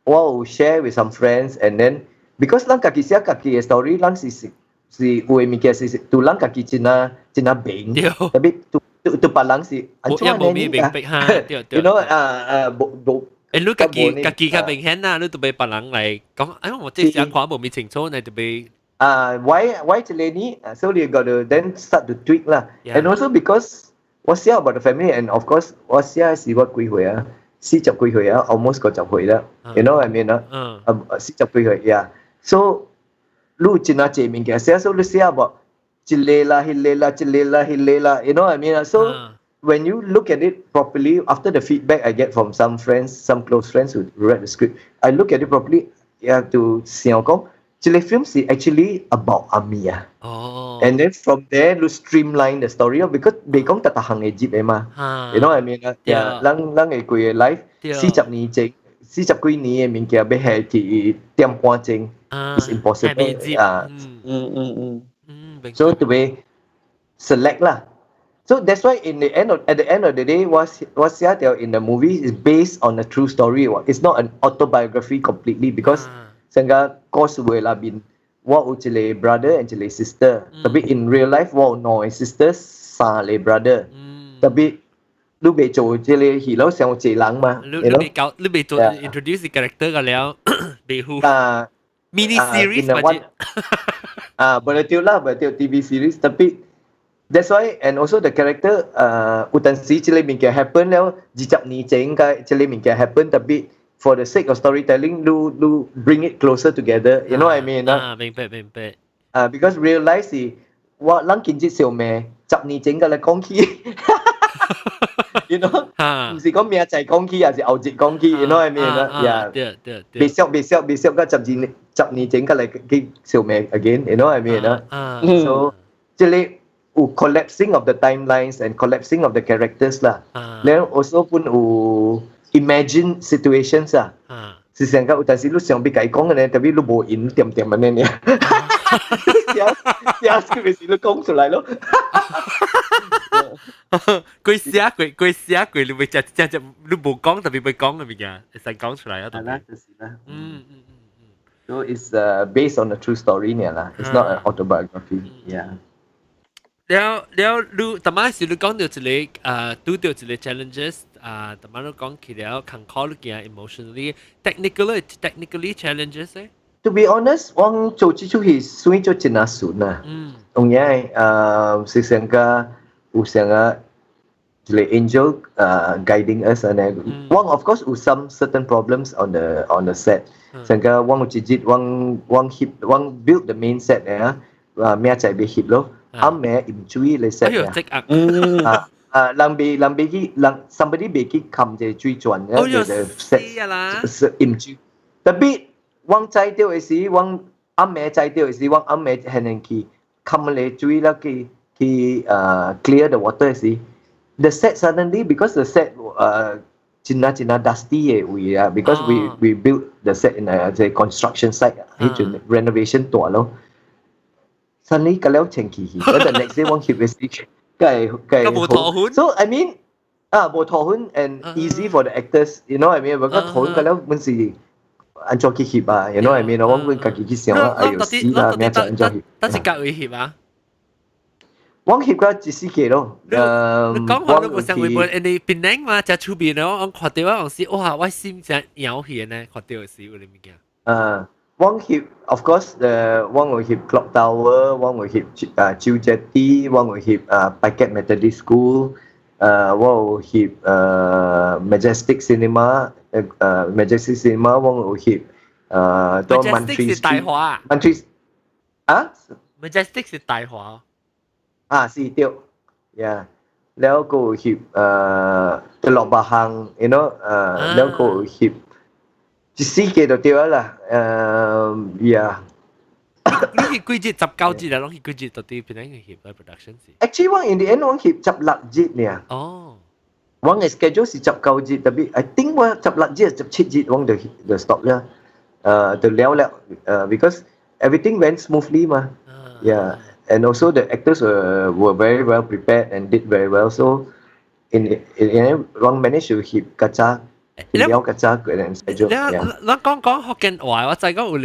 [SPEAKER 2] 我有 share with some friends and then because 咱家己寫家己的 story，咱是是是有的物件是是對咱家己真仔真仔明，tapi 對對對別人是按怎按呢
[SPEAKER 1] 明白哈，對對。
[SPEAKER 2] 啊啊無無。
[SPEAKER 1] 誒，你家己家己較明顯啦，你都欲別人來講，哎，我這寫看無咪清楚，你就欲。
[SPEAKER 2] Why 這個呢？So you got to then start to tweak 啦。And also because 我寫 about the family and of course 我寫是我幾歲啊？四十幾歲啊，almost 50歲啦。You know what I mean 啊？啊，四十幾歲，yeah。So 你真仔濟物件寫，所以你寫 about 這個啦、彼個啦、這個啦、彼個啦，you know what I mean 啊？So when you look at it properly, after the feedback I get from some friends, some close friends who read the script, I look at it properly, you have to 想講。這個 film 是 actually about 阿咪啊。
[SPEAKER 1] 哦。
[SPEAKER 2] And then from there 你 streamline the story because 袂講逐逐項會入的嘛。You know what I mean 啊？Yeah，咱咱的規个 life 40年前，四十幾年的物件欲下去點半鐘，is impossible 啊。So to be select 啦。So that's why in the end of at the end of the day, 我寫著 in the movie is based on a true story. It's not an autobiography completely because 成個故事的內面，我有一個 brother and 一個 sister。Tapi in real life 我有兩個 sister，三個 brother。Tapi 你未做這个戲咯，傷濟人嘛。
[SPEAKER 1] 你未搞，你未做 introduce character 個了，未好。
[SPEAKER 2] 啊
[SPEAKER 1] ，mini series 或者
[SPEAKER 2] 啊，boleh 對啦，boleh 對 TV series， tapi that's why and also the character 有陣時這个物件 happen 了，20年前應該這个物件 happen， tapi for the sake of storytelling，你 bring it closer together，you know what I mean？
[SPEAKER 1] 啊，明白明白。
[SPEAKER 2] 啊，because real life 是我咱今日相罵，10年前個來講起，you know，毋是講明仔講起，還是後日講起，you know what I mean？啊，yeah，
[SPEAKER 1] 對對對。
[SPEAKER 2] 別笑別笑別笑，個10年10年前個來去相罵 again，you know what I mean？啊，so 這个有 collapsing of the timelines and collapsing of the characters 啦，然後 also 本有 imagine situations 啊，是成個有陣時你想欲共伊講嘅呢，tapi 你無閒恬恬按呢爾。寫寫 script 時你講出來咯。
[SPEAKER 1] 佢寫過，佢寫過，你會只只只，你無講 tapi 欲講嘅物件，會使講出來啊！
[SPEAKER 2] 係啦，就是啦。So it's based on a true story 呢啦，it's not an autobiography. Yeah.
[SPEAKER 1] 了了，你頭擺時你講到一个拄著一个 challenges 啊，頭擺你講起了艱苦你驚 emotionally technically challenges 咧。
[SPEAKER 2] To be honest，我做這齣戲算做真係順啊。當然，是成個有成個一个 angel guiding us 按呢。我 of course 有 some certain problems on the set。成個我有一日我翕我 build the main set 咧啊，明仔載欲翕咯。暗暝淹水咧 set
[SPEAKER 1] 啊。
[SPEAKER 2] 啊啊，人未去人 somebody 未去冚這個水轉咧，就 set 是淹水。Tapi 我知著的時，我暗暝知著的時，我暗暝現現去冚個水啦，去clear the water 時，the set suddenly because the set 真啊真啊 dusty 的位啊，because we build the set in a 這 construction site，彼陣 renovation 大咯。Suddenly 個了清氣去，嗰陣 next day 我翕的時，梗係
[SPEAKER 1] 無塗粉。
[SPEAKER 2] So I mean 啊，無塗粉 and easy for the actors，you know what I mean？如果塗粉個了本是按怎去翕啊？You know what I mean？我阮家己去想啊，哎喲死啦，明仔按怎翕？
[SPEAKER 1] 等是隔位翕啊？
[SPEAKER 2] 我翕過一四個咯。
[SPEAKER 1] 你講話你無想為本，因為檳城嘛，誠出名咯。我看著我時，哇！我心誠搖起呢，看著時有啥物件。
[SPEAKER 2] 我翕，of course，我會翕 Clock Tower，我會翕啊舊 Jetty，我會翕啊 Packet Methodist School，我會翕Majestic Cinema，Majestic Cinema，我會翕到
[SPEAKER 1] Majestic 是大華。
[SPEAKER 2] Mantri 啊
[SPEAKER 1] ？Majestic 是大華。
[SPEAKER 2] 啊，是對，yeah，了閣有翕Telok Bahang，you know，了閣有翕一四個就對啦，yeah。
[SPEAKER 1] 你翕幾日？19日啊？攏翕幾日？到底邊個翕 production 是
[SPEAKER 2] ？Actually，我 in the end 我翕16日呢。
[SPEAKER 1] 哦。
[SPEAKER 2] 我嘅 schedule 是19日，tapi I think 我16日、17日我就就 stop 啦。就了了，because everything went smoothly 嘛。Yeah. And also the actors were very well prepared and did very well. So in 我 managed to 翕較早，了較早個人 schedule。
[SPEAKER 1] 你咱講講福建話，我知講有個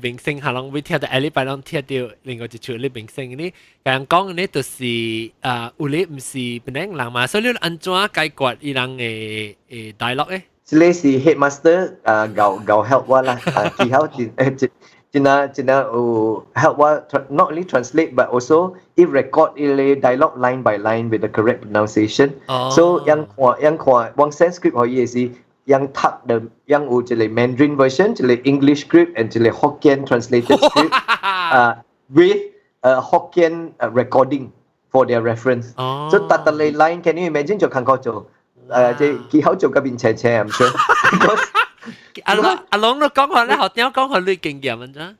[SPEAKER 1] 明星，可能會聽著下禮拜攏聽著另外一出咧明星呢，共人講呢就是啊，有个毋是檳城人嘛，所以你按怎解決伊人的dialogue 咧？
[SPEAKER 2] 這个是 headmaster 啊，𠢕𠢕 help 我啦，啊，技巧真真。真啊真啊有 help 我 not only translate but also 伊 record 伊个 dialogue line by line with the correct pronunciation. So 樣看樣看，我 send script 予伊的時，樣讀的樣有一個 Mandarin version，一個 English script and 一個 Hokkien translated script 啊，with a Hokkien recording for their reference. So 逐逐個 line can you imagine 就艱苦做？這技巧做甲面青青，I'm sure. Because
[SPEAKER 1] 阿龍阿龍，你講話咧，學點講話你經驗怎？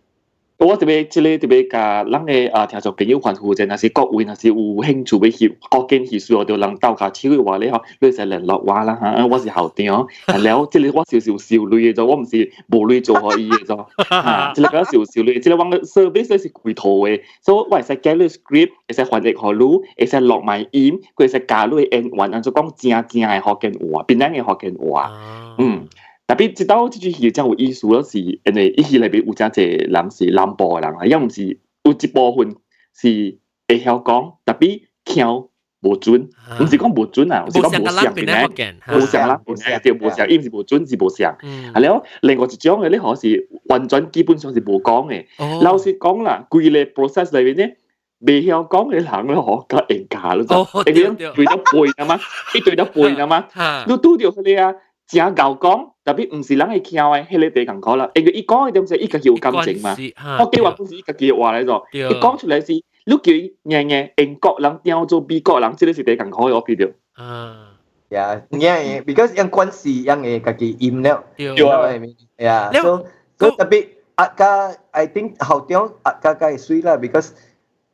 [SPEAKER 3] 我特別這个特別共咱的啊聽眾朋友歡呼者，若是各位若是有興趣欲翕福建戲需要著人鬥跤手的話咧吼，你會使聯絡我啦嚇，我是校長。了，這个我是有收鐳的做，我毋是無鐳做予伊的做。啊，這个是有收鐳，這个我的 service 是規套的，所以我會使改你 script，會使翻譯予你，會使錄埋音，閣會使加你演員，按怎講正正的福建話，檳城的福建話，嗯。Tapi 這道這出戲真有意思咯，是因為伊戲內面有誠濟人是南部的人啊，抑毋是有一部分是會曉講，tapi 腔無準，毋是講無準啊，是講無像邊咧，無像啦，無像對，無像，伊毋是無準，是無像。係了，另外一種嘅咧，可是完全基本上是無講嘅。老實講啦，規個 process 裏面咧，袂曉講嘅人咧，嗬，較會教咯，就因為對得背啊嘛，伊對得背啊嘛，你拄著彼個啊，誠𠢕講，特別毋是人會聽嘅，彼個第艱苦啦。因為伊講嘅東西，伊家己有感情嘛。福建話本是伊家己嘅話來做，伊講出來是，你叫伊硬硬英國人調做美國人，這個是第艱苦嘅，我記得。
[SPEAKER 1] 啊
[SPEAKER 2] ，Yeah，because 樣關係樣會家己陰了，
[SPEAKER 1] 對
[SPEAKER 2] 啊，Yeah，so 特別阿家，I think 校長阿家較會水啦，because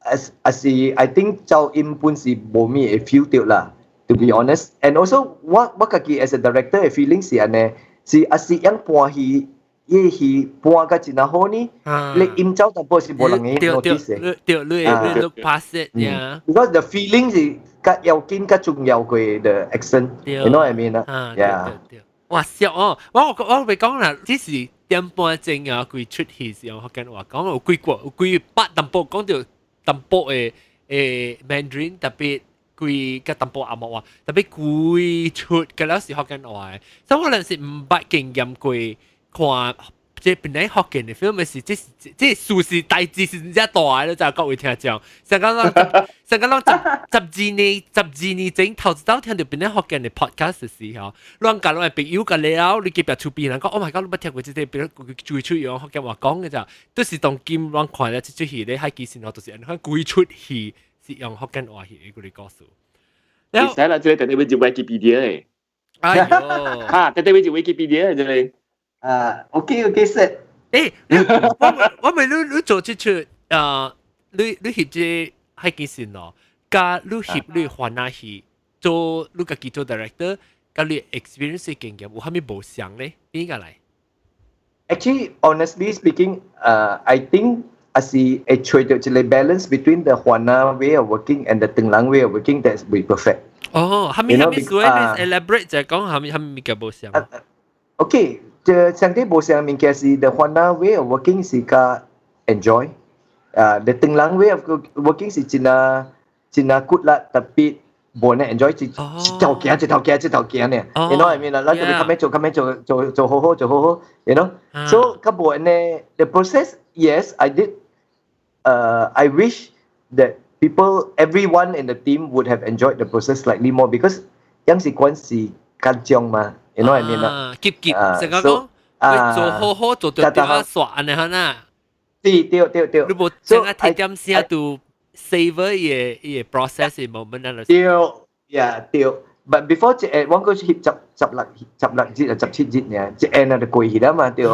[SPEAKER 2] as 是 I think 走音本是無咩會 feel 到啦。To be honest，and also 我家己 as a director 嘅 feeling 是按呢，是啊是樣搬戲，伊戲搬甲真好呢，你音走淡薄是無人會 notice
[SPEAKER 1] 嘅。對，你 pass it，yeah。
[SPEAKER 2] Because the feeling 是較要緊、較重要過 the accent，you know what I mean 啊？Yeah。
[SPEAKER 1] 哇，笑哦！我未講啦，只是點半鐘啊，規出戲時候福建話講有幾個有幾百淡薄講著淡薄的 Mandarin，特別規個淡薄紅毛話，特別規出嘅了是福建話，所以我陣時毋捌經驗過看。這本來福建的 film 是這這事實代誌是真正大的，就各位聽眾。上個攏上個攏十二年12年前頭一道聽著本來福建的 podcast 的時候，攏共攏朋友共了，你隔壁厝邊人講，Oh my god，你捌聽過這個？比如規出用福建話講的咋？都是當今攏看了這出戲咧，海基先就是按呢規出戲是用福建話戲的個故事。
[SPEAKER 3] 會使啦，這個等你要 Wikipedia 的。
[SPEAKER 1] 哎喲，
[SPEAKER 3] 哈，等你要 Wikipedia 的這個。
[SPEAKER 2] 啊，OK set。
[SPEAKER 1] 欸，我問你，你做這出啊，你翕這海基線咯，佮你翕你番仔戲，做你家己做 director，佮你 experience 經驗有啥物無相咧？邊個來
[SPEAKER 2] ？Actually, honestly speaking, I think 還是會揣著一個 balance between the 番仔 way of working and the 唐人 way of working that's be perfect。
[SPEAKER 1] 哦，啥物啥物所以你 elaborate 就講啥物啥物物件無相
[SPEAKER 2] ？Okay。這上帝無相物件是 the 番仔 way of working 是較 enjoy，啊，the 唐人 way of working 是真啊真啊骨力，特別無呢 enjoy 一一條行一條行一條行呢，you know what I mean 啦？咱特別較欲做較欲做做做好好做好好，you know？So 較無呢，the process yes I did，I wish that people everyone in the team would have enjoyed the process slightly more because 樣是關係緊張嘛。You know what I mean
[SPEAKER 1] 啦？急急，成個講，做好好做對對啊，煞按呢哈呐。
[SPEAKER 2] 對對對對。
[SPEAKER 1] 你無成個提點聲都 savor 伊個伊個 process 的 moment 啊。
[SPEAKER 2] 對，yeah 對。But before 這我閣翕16日啊，17日呢，這按啊就過去啦嘛，對。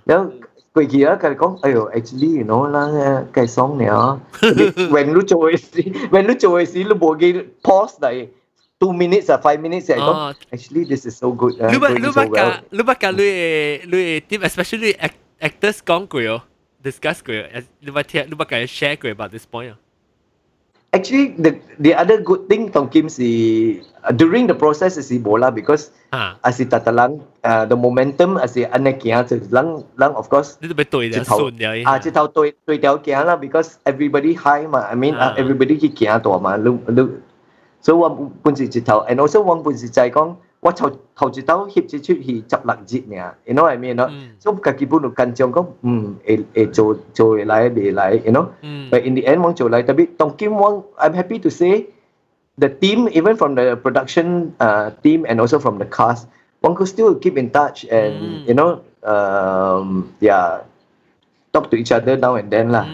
[SPEAKER 2] 然後過去啊，佢講，哎喲，actually you know 啦，計爽了。When 你做的時，when 你做的時，你無記 pause 來。2 minutes 啊， 5 minutes 嚟講，actually this is so good
[SPEAKER 1] 你捌你捌共你捌共你的 team especially actors 講過哦，discuss 過，你捌聽你捌共 share 過 about this point 啊
[SPEAKER 2] ？Actually, the other good thing 當今是 during the process 是無啦，because 啊是逐逐人the momentum 啊是按呢行，就人人 of course
[SPEAKER 1] 你都欲對了順了
[SPEAKER 2] 啊，這頭對對條行啦，because everybody high 嘛，I mean everybody 去行大嘛，你你。所以我本是一頭，and also 我本是在講，我頭頭一道翕這齣戲16日爾，you know what I mean 咯？所以家己本有緊張講，會會做做會來袂來，you know？But in the end 我做來，特別當今我 I'm happy to say the team even from the production team and also from the cast，我 could still keep in touch and yeah talk to each other now and then 啦。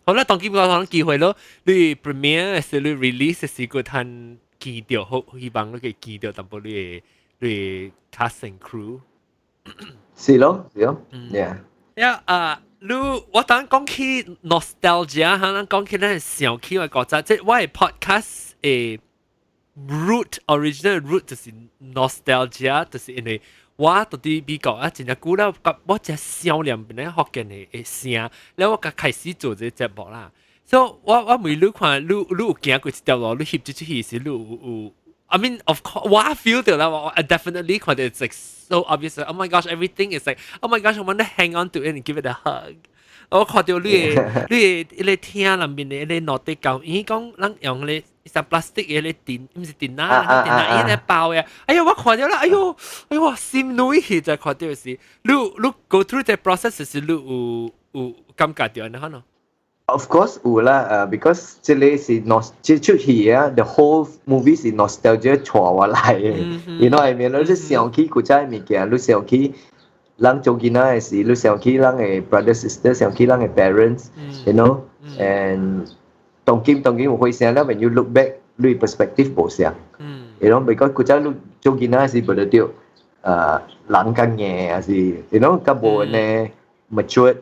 [SPEAKER 1] 好啦，當今我可能機會咯，你 premiere 是你 release 時個趁見到，好希望你可以見到淡薄你的 cast and crew。
[SPEAKER 2] 是咯，是咯，yeah。
[SPEAKER 1] 呀啊，你我當講起 nostalgia，可能講起咱想起嘅國家，即我的 podcast 的 root original root 就是 nostalgia，就是因為我到佇美國啊，真正久了，我真想念本來福建的的聲，了我才開始做這個節目啦。所以我問你看，你有行過這條路，你翕這齣戲時，你有 I mean, of course, 我 feel 到啦，我 definitely 看到 it's like so obvious. Oh my gosh, everything is like, oh my gosh, I want to hang on to it and give it a hug. 我看著你的廳內面的彼個落地膠，伊講咱用咧一隻 plastic 的咧墊，毋是墊啊，墊啊，伊咧包的。哎呀，我看著啦，哎喲，哎喲，心軟去就看著是，你 go through 這 process 是你有感覺著按呢款咯？
[SPEAKER 2] Of course 有啦，because 這個是 nos 這齣戲啊，the whole movie 是 nostalgia 帶我來的，you know what I mean？你想起古早的物件，你想起人做囡仔的時，你想起人的 brother sister，想起人的 parents，and 當今有回想了，when you look back，你 perspective 無相，because 古早你做囡仔的時無得著，人較硬，還是 較無按呢 mature，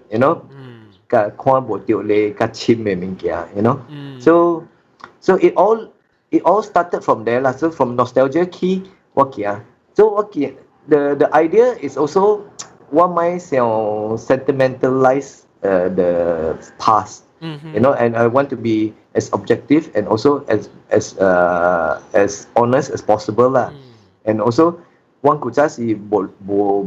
[SPEAKER 2] 較看無著咧較深的物件，so it all started from there 啦。So from nostalgia 起，我行，so 我行，the idea is also 我莫想 sentimentalize the past，and I want to be as objective and also as honest as possible 啦。And also 我古早是無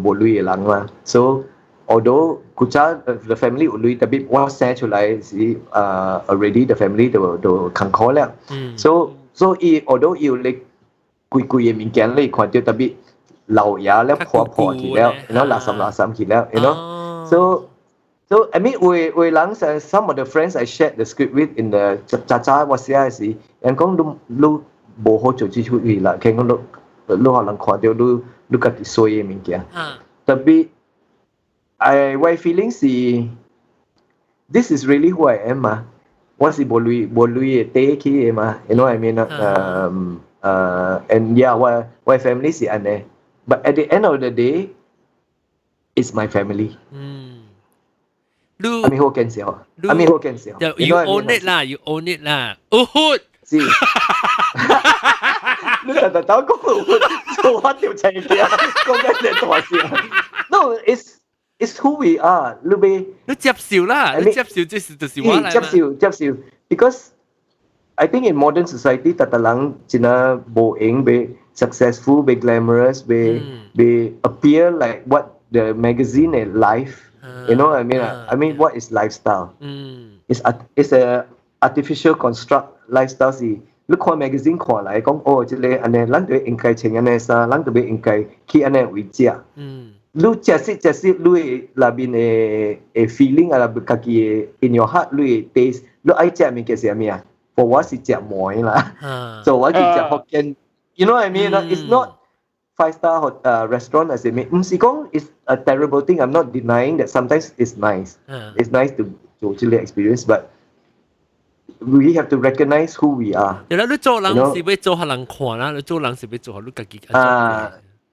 [SPEAKER 2] 鐳的人啦，so although 古早 the family 有鐳，tapi 我生出來是already the family 都艱苦了。So 伊 although 伊有咧貴貴的物件你看著，tapi 老爺了破破去了，然後垃圾垃圾去了，so I mean 有的人 some of the friends I shared the script with in the 早早我寫的時，人講你無好做這齣戲啦，聽講你予人看著你家己衰的物件。Tapi I 我 feeling 是 this is really who I am 嘛，我是無鐳無鐳的底去的嘛，you know what I mean？And yeah，我 family 是按呢，but at the end of the day, it's my family。
[SPEAKER 1] 你
[SPEAKER 2] 阿咪好見笑，阿咪好見笑。
[SPEAKER 1] You own it 啦，you own it 啦，哦豁，
[SPEAKER 2] 是。你特特頭講做我條情嘅，講緊隻大聲。No, it's who we are。你別
[SPEAKER 1] 你接受啦，你接受這是就是我來
[SPEAKER 2] 接受接受，because I think in modern society，逐逐人真係無閒欲 successful，欲 glamorous，欲 appear like what the magazine 的 life。You know what I mean? I mean, what is lifestyle? It's a artificial construct lifestyle 是你看 magazine 看來講，哦，這個按呢，咱就應該穿按呢衫，咱就應該去按呢位食。你食食食食，你的內面的 feeling 啊，家己的 in your heart，你的 taste，你愛食物件是啥物啊？For 我是食糜啦，所以我是食福建。You know what I mean? It's not five star restaurant 還是咩？毋是講 it's a terrible thing. I'm not denying that sometimes it's nice. It's nice to 做這個 experience, but we have to recognize who we are.
[SPEAKER 1] 對啦，你做人是欲做予人看啦，你做人是欲做予你家己。
[SPEAKER 2] 啊，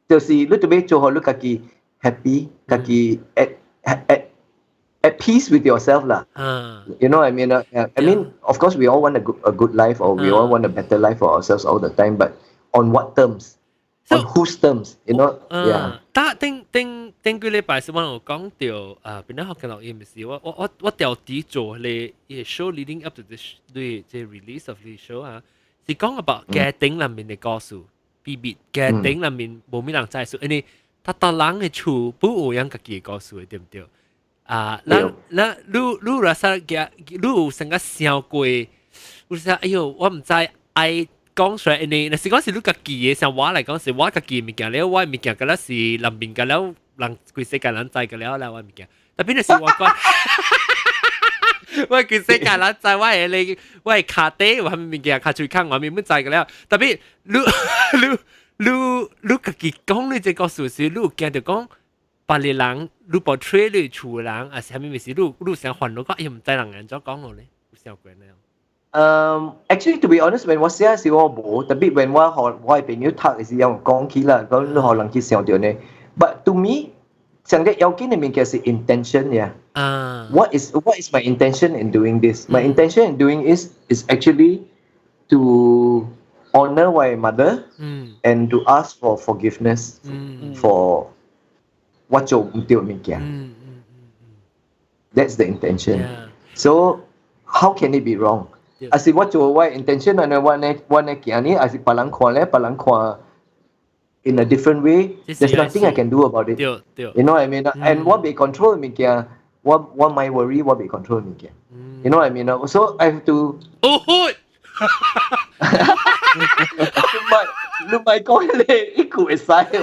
[SPEAKER 2] 就是你著欲做予你家己 happy，家己 at peace with yourself 啦。You know what I mean? I mean, of course, we all want a good life or we all want a better life for ourselves all the time, but on what terms?
[SPEAKER 1] So,
[SPEAKER 2] on whose terms? Yeah.
[SPEAKER 1] 但頂頂頂幾禮拜是我有講著啊，邊個學嘅錄音是我調底做咧，個 show leading up to this 對這 release of the show 啊，是講 about 家庭內面的故事，秘密家庭內面無咩人知數，因為逐逐人的厝不有樣家己的故事的，對毋對？啊，咱咱你若說嘅，你有成個想過，有說哎喲，我毋知愛講出來，因為若是講是你家己的，像我來講是我家己的物件了，我的物件敢若是人面個了，人規世界人知個了啦，我的物件。Tapi 若是我講，我規世界人知我的咧，我的跤底有啥物物件，跤喙空，我物本知個了。Tapi 你家己講你這個事實，你有驚著講別个人，你 portray 你厝的人，還是啥物物事，你有想煩惱講，哎喲，毋知人按怎講我咧，有想過呢？
[SPEAKER 2] Actually, to be honest, when 我寫時我無，tapi when 我予我的朋友讀的時，有講起啦，講你予人去想著呢。But to me，上個要緊的物件是 intention 呀。What is my intention in doing this? My intention in doing is actually to honor my mother and to ask for forgiveness for 我做毋對物件。That's the intention. So how can it be wrong? 還是我做我 intention 按呢，我呢我呢行呢，還是別人看咧，別人看 in a different way. There's nothing I can do about it.
[SPEAKER 1] 對對。
[SPEAKER 2] You know what I mean? And 我袂 control 物件，我莫 worry 我袂 control 物件。You know what I mean? So I have to
[SPEAKER 1] 哦吼，
[SPEAKER 2] 你莫講你一句會使喎，唔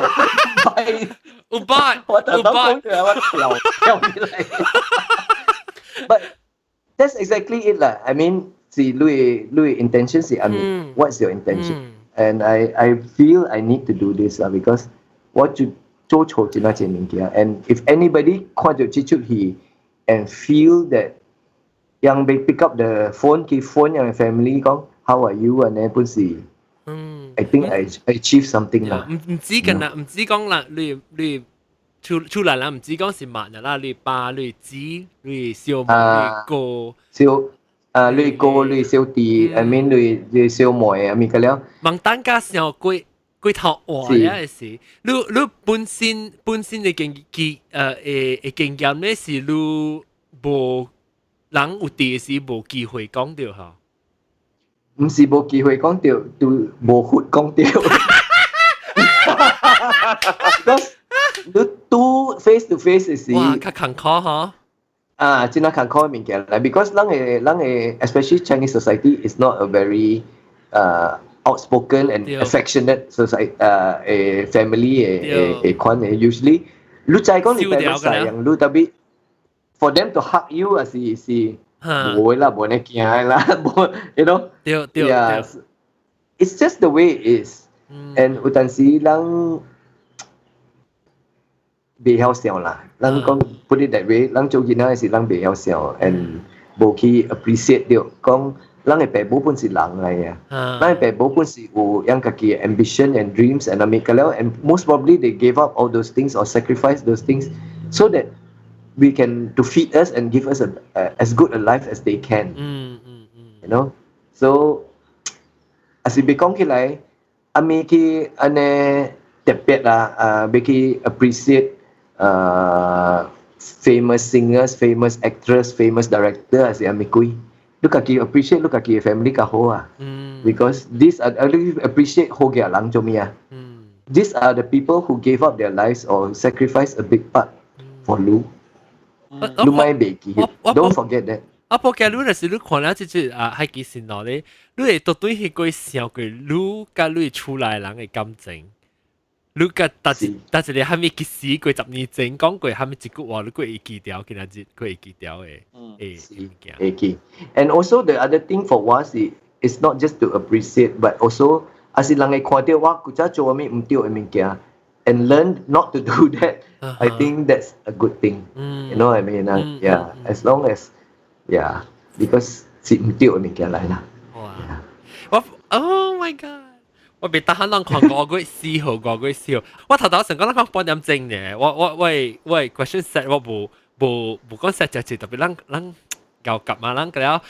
[SPEAKER 2] 係
[SPEAKER 1] 有捌，
[SPEAKER 2] 我頭先講出來我跳跳起來。But that's exactly it 啦。I mean 是你 intention 是 I mean what's your intention? And I feel I need to do this 啦，because 我就做錯這那件物件。And if anybody 看到這齣戲 and feel that 樣被 pick up the phone 去 phone 樣 family 講 how are you 啊呢本是I think I achieve something 啦。
[SPEAKER 1] 唔止緊啦，唔止講啦，你厝內人唔止講是萬啦，你爸、你姊、你小妹、你哥，
[SPEAKER 2] 小啊，你哥、你小弟，I mean 你小妹啊，咪個了。
[SPEAKER 1] 問等家上過過頭話呀是，你本身的經驗咧是你無人有佇時無機會講著吼。
[SPEAKER 2] 唔是無機會講著，就無法講著。Because 你拄 face to face 時，
[SPEAKER 1] 哇，較艱苦吼。
[SPEAKER 2] 啊，真係艱苦嘅物件啦。Because 咱嘅 especially Chinese society is not a very outspoken and affectionate society family 嘅款嘅。Usually 你知講你爸媽細樣，你特別 for them to hug you 啊是無會啦，無呢驚啦，無，you know。
[SPEAKER 1] 對對對。
[SPEAKER 2] It's just the way it is. And 有陣時咱袂曉想啦，咱講 put it that way，咱做囡仔時咱袂曉想，and 無去 appreciate 到，講咱的爸母本是人來嘅，咱的爸母本是有樣家己的 ambition and dreams and 物個了，and most probably they gave up all those things or sacrificed those things so that we can to feed us and give us a as good a life as they can. So 啊是別講起來，阿咪去按呢特別啦，啊，欲去 appreciate famous singers, famous actress, famous director 還是啥物鬼？你家己 appreciate 你家己的 family 較好啊。Because these are 你 appreciate 好嘅人做咩啊？These are the people who gave up their lives or sacrificed a big part for 你。你莫袂記，Don't forget that。
[SPEAKER 1] 啊，不過你若是你看了這隻啊，海基神路咧，你會到底去過想過你佮你厝內人的感情？你佮搭一個啥物其實過10年前講過啥物一句話，你閣會記牢，今仔日閣會記牢的，會物件。
[SPEAKER 2] 會記。And also the other thing for 我是，it's not just to appreciate, but also 啊是人會看到我古早做啥物毋對的物件，and learn not to do that. I think that's a good thing. You know what I mean? Yeah. As long as yeah, because 是毋對的物件來啦。
[SPEAKER 1] 哇！我 Oh my God！我別得閒攏看5月4號，5月4號。我頭頭想講咱講半點鐘呢，我 question set 我無講 set 就特別咱夠夾嘛，咱個了。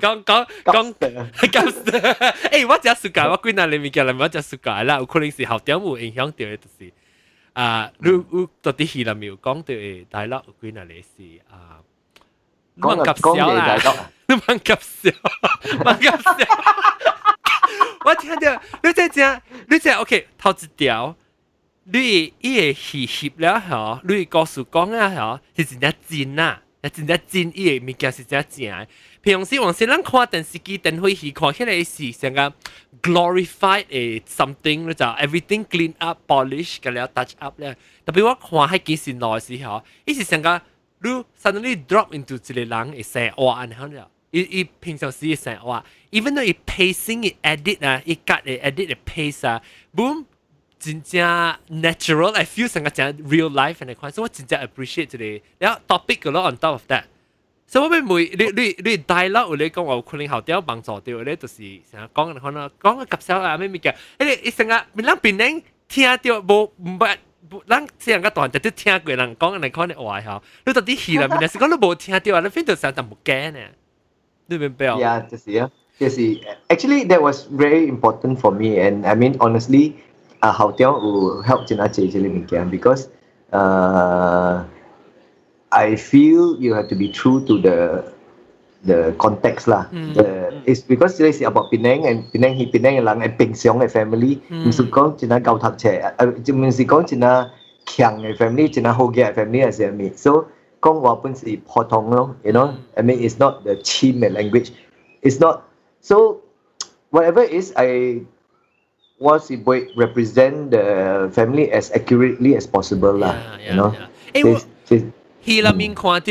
[SPEAKER 1] 講講講講，我真暑假，我幾若年物件來，我真暑假啦，有可能是校長有影響到的，就是啊，你有到底戲內面有講到的 dialogue 有幾若個是啊？
[SPEAKER 2] 講
[SPEAKER 1] 講笑啦，你蠻搞笑，蠻搞笑。我聽到你這正，你這 OK 頭一條，你伊會戲翕了吼，你故事講了吼，是真正真啊，真正真，伊的物件是真正的。平常時往時咱看電視機、電視戲看起來是成個 glorified 的 something，你就 everything clean up、polish 個了 touch up 咧。特別我看彼幾時來時候，伊是成個你 suddenly drop into 一個人的生活按呢了。伊平常時的生活，even though 伊 pacing 伊 edit 啊，伊割的 edit 的 pace 啊，boom 真正 natural，I feel 成個真 real life 的款，所以我真正 appreciate 這個。然後 topic 個咯 on top of that。所以我欲問你 dialogue 有咧講話有可能後條幫助到咧，就是成日講可能講個夾笑啊咩物件，迄個伊成個咱變人聽到無毋捌，咱細漢個大漢直接聽過人講來看的話吼，你到底戲內面是講你無聽到啊，你變做成淡薄驚呢？你明白？
[SPEAKER 2] Yeah，就是啊，就是 actually that was very important for me and I mean honestly 啊校長有 help 真係濟這個物件，because I feel you have to be true to the context 啦。The it's because 這是 about Penang and Penang 係 Penang 嘅人係平常嘅 family，毋是講真係𠢕讀冊，就毋是講真係強嘅 family，真係好嘅 family 係啥物？所以講話本是普通咯，I mean it's not the 深嘅 language，it's not so whatever it is I 我是會 represent the family as accurately as possible 啦，you know。
[SPEAKER 1] 誒，我戲內面看到你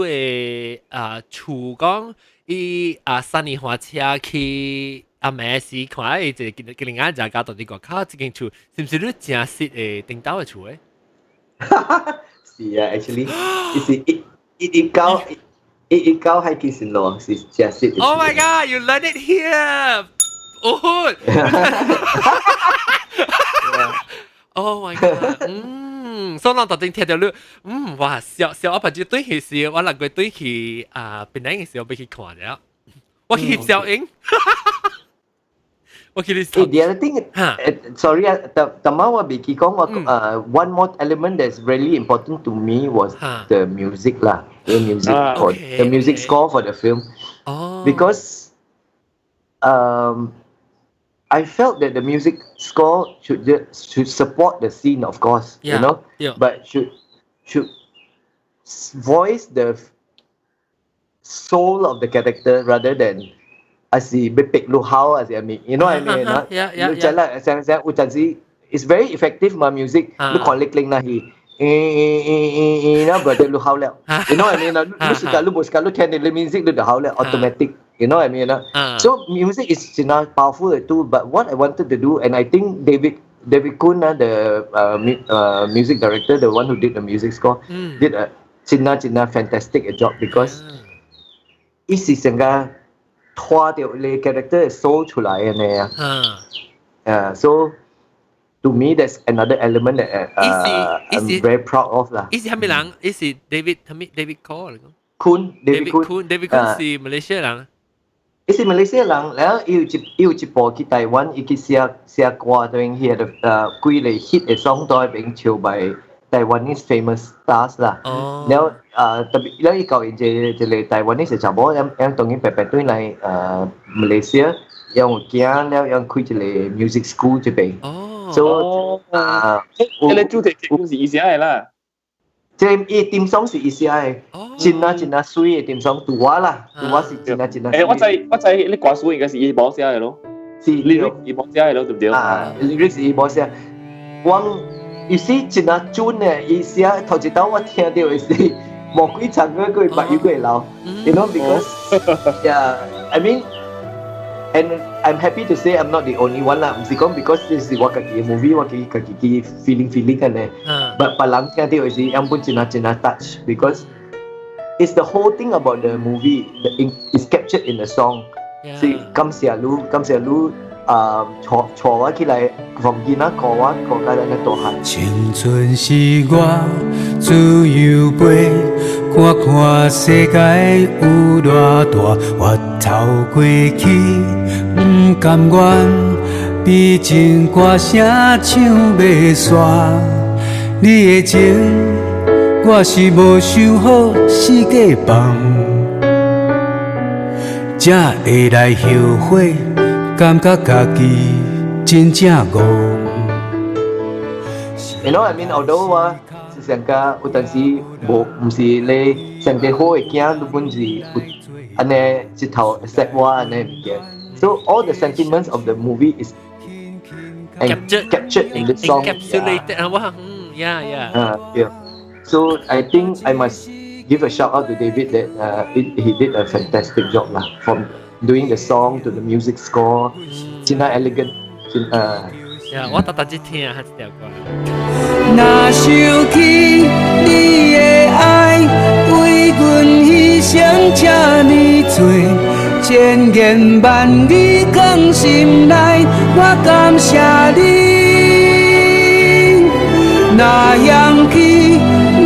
[SPEAKER 1] 的啊厝講伊啊三年花車去阿妹時看伊一個吉林亞家到底外口這間厝，是毋是你真實的頂兜的厝誒？
[SPEAKER 2] 是啊，actually，是119 119海基新路是真實。
[SPEAKER 1] Oh my God! You learn it here. Oh, oh my God! 嗯，所以我特登聽到你，嗯，哇，小小我白就對去時，我六個對去啊，檳城嘅時候欲去看了，我去翕照影，我去你。
[SPEAKER 2] The other thing, sorry 啊，特晚我未記講我one more element that's really important to me was the music 啦，the music for the music score for the film. Because I felt that the music score should support the scene, of course, but should voice the soul of the character rather than 還是欲逼你吼還是啥物，you know what I mean 啊？
[SPEAKER 1] Yeah.
[SPEAKER 2] 你知啦，像像有陣時，it's very effective 嘛 music，你看力令那是，誒誒誒誒誒，那不就你吼了，you know what I mean 啊？你時間你無時間你聽你 music 你就吼了，automatic。You know what I mean? So music is powerful too. But what I wanted to do, and I think David Kuhn, the music director, the one who did the music score, did a 真真 fantastic job because 伊是成個拖著你 character soul 出來的呢。So to me that's another element that I'm very proud of 啦。
[SPEAKER 1] 伊是啥物人？伊是 David 啥物 David Cole 嚟講
[SPEAKER 2] Kuhn David
[SPEAKER 1] Kuhn David Kuhn 是馬來西亞人。
[SPEAKER 2] 伊是馬來西亞人，然後伊有一部去台灣，伊去寫寫歌，對彼個幾個 hit 的 song 都係變唱 by Taiwanese famous stars 啦。然後特別，然後伊交一個一個台灣的查某，𪜶當然白白轉來馬來西亞，𪜶有囝了，𪜶開一個 music school 這邊。
[SPEAKER 3] 所以啊，這個主題曲是伊寫的啦。
[SPEAKER 2] 這伊 theme song 是伊寫的，真啊真啊媠的 theme song，對我啦，對我是真啊真啊。
[SPEAKER 3] 誒，我知我知，你歌詞應該是伊幫寫的咯。
[SPEAKER 2] 是
[SPEAKER 3] lyric 伊幫寫的咯，對唔對？
[SPEAKER 2] 啊，lyrics 是伊幫寫。我伊是真啊準的，伊寫頭一道我聽到的是魔鬼唱歌，佢目油會流，you know because yeah I mean and I'm happy to say I'm not the only one 啦，毋是講 because 這是我家己的 movie，我家己家己 feeling feeling 嘅呢。But 別人聽到的是，樣本真啊真啊 touch because it's the whole thing about the movie the in, is captured in the song。是感謝你，感謝你啊，帶帶我起來，從囡仔顧我顧到咱大漢。
[SPEAKER 4] 青春是我自由飛，看看世界有偌大，越頭過去毋甘願，悲情歌聲唱欲煞。你的情，我是無想好四界放，才會來後悔，感覺家己真正戇。
[SPEAKER 2] You know, I mean, although 我是上個有陣時無，毋是你上個好的囝，你本是有按呢一頭 accept 我按呢物件。So all the sentiments of the movie is
[SPEAKER 1] captured
[SPEAKER 2] captured in the song.
[SPEAKER 1] Encapsulated 啊，哇，嗯，yeah.
[SPEAKER 2] Yeah. So I think I must give a shout out to David that he did a fantastic job lah. From doing the song to the music score, 真係 elegant，真
[SPEAKER 1] 呀，我特特只聽下這條歌。
[SPEAKER 4] 若想起你的愛，為阮犧牲這呢多，千言萬語藏心內，我感謝你。若想起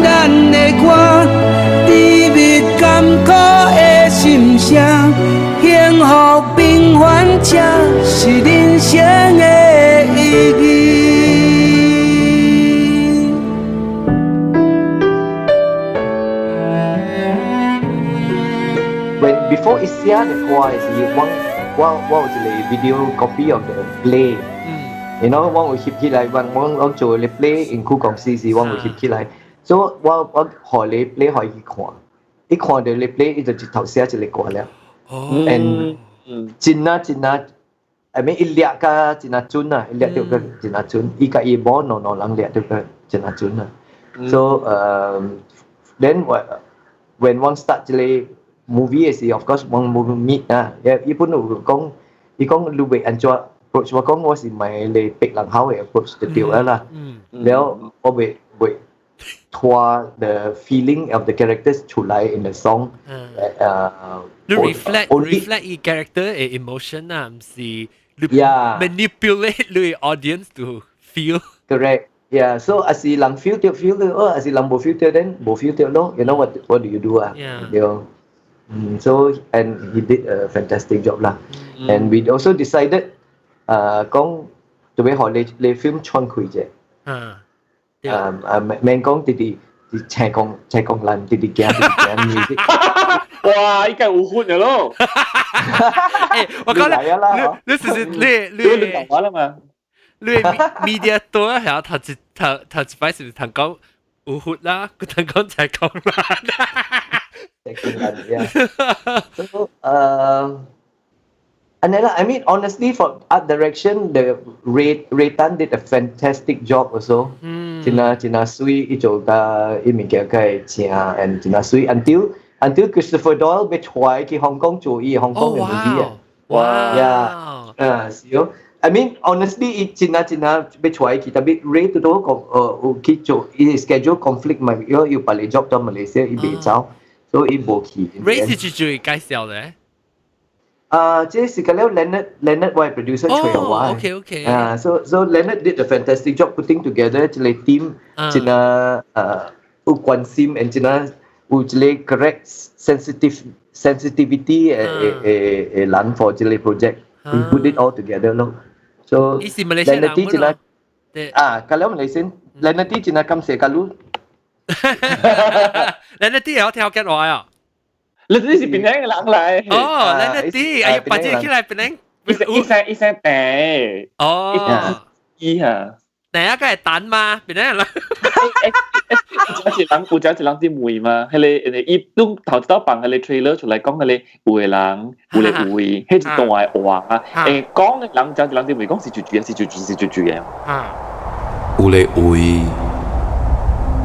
[SPEAKER 4] 咱的歌，甜蜜甘苦的心聲，幸福平凡才是人生的意義。
[SPEAKER 2] When before 伊寫的歌的時，我我有一個 video copy of the play。我會翕起來，我做咧 play 因區公司時，我會翕起來，所以我予咧 play 予伊看，伊看著咧 play，伊就一頭寫一个歌了。And 真啊真啊，I mean 伊掠甲真啊準啊，伊掠著個真啊準，伊佮伊某兩兩人掠著個真啊準啊。So then when 我 start 這個 movie 的時，of course 我無 meet 啊，伊本有講，伊講你會按怎 approach 我講我是毋愛咧別人好的 approach 就對了啦。了我會會拖 the feeling of the characters 出來 in the song。
[SPEAKER 1] 你 reflect 伊 character 的 emotion 啊，毋是你 manipulate 你 audience to feel。
[SPEAKER 2] Correct. Yeah, so 啊是人 feel 著 feel 著，哦，啊是人無 feel 著，then 無 feel 著咯。You know what do you do 啊？
[SPEAKER 1] Yeah.
[SPEAKER 2] 對。So and he did a fantastic job 啦。And we also decided 講特別予你你 film 喘開者。免講直直直青光青光爛，直直行直直行 music。
[SPEAKER 3] 哇！依家有款嘅咯。
[SPEAKER 1] 誒，我講你，你是你
[SPEAKER 3] 你你講話啦嘛？
[SPEAKER 1] 你 media 多下頭一頭頭一擺是唔是談講有血啦，佢談講青光爛。
[SPEAKER 2] 青光爛，yeah. So, and then I mean, honestly, for art direction, the Ray Tan did a fantastic job also. 真啊真啊水，伊做甲伊物件較會正，and 真啊水 until Christopher Doyle 欲帶去香港做伊香港的 movie 啊。
[SPEAKER 1] 哇！
[SPEAKER 2] Yeah，啊是哦。I mean, honestly, 伊真啊真啊欲帶去，tapi Ray 拄拄講，有去做，伊 schedule conflict 嘛，有有別個 job 到馬來西亞，伊袂走，所以伊無去。
[SPEAKER 1] Ray 是最最介紹的。
[SPEAKER 2] 啊，這是個了 Leonard 我 producer 揣我。 啊，so Leonard did a fantastic job putting together 這個 team，真啊有關心，and 真啊有這個 correct sensitivity 的的的人 for 這個 project。He put it all together 咯。So
[SPEAKER 1] 伊是馬來西亞人
[SPEAKER 2] 真啊，啊，kalau 馬來西亞 Leonard 真啊感謝假如。
[SPEAKER 1] Leonard 有聽福建話啊？
[SPEAKER 3] 你這是檳城的人來。
[SPEAKER 1] 哦，Leonard，哎呀，把這起來檳城。
[SPEAKER 3] 一聲一聲一聲病。
[SPEAKER 1] 哦。
[SPEAKER 3] 伊哈。
[SPEAKER 1] 第一個係蛋嘛，檳城人。
[SPEAKER 3] 有一人有一人佇問嘛，彼个伊攏頭一道放彼个 trailer 出來講，彼个有的人有的位，彼一段的話啊，講的人有一人佇問講是豬豬是豬豬是豬豬的。
[SPEAKER 1] 啊。
[SPEAKER 4] 有的位，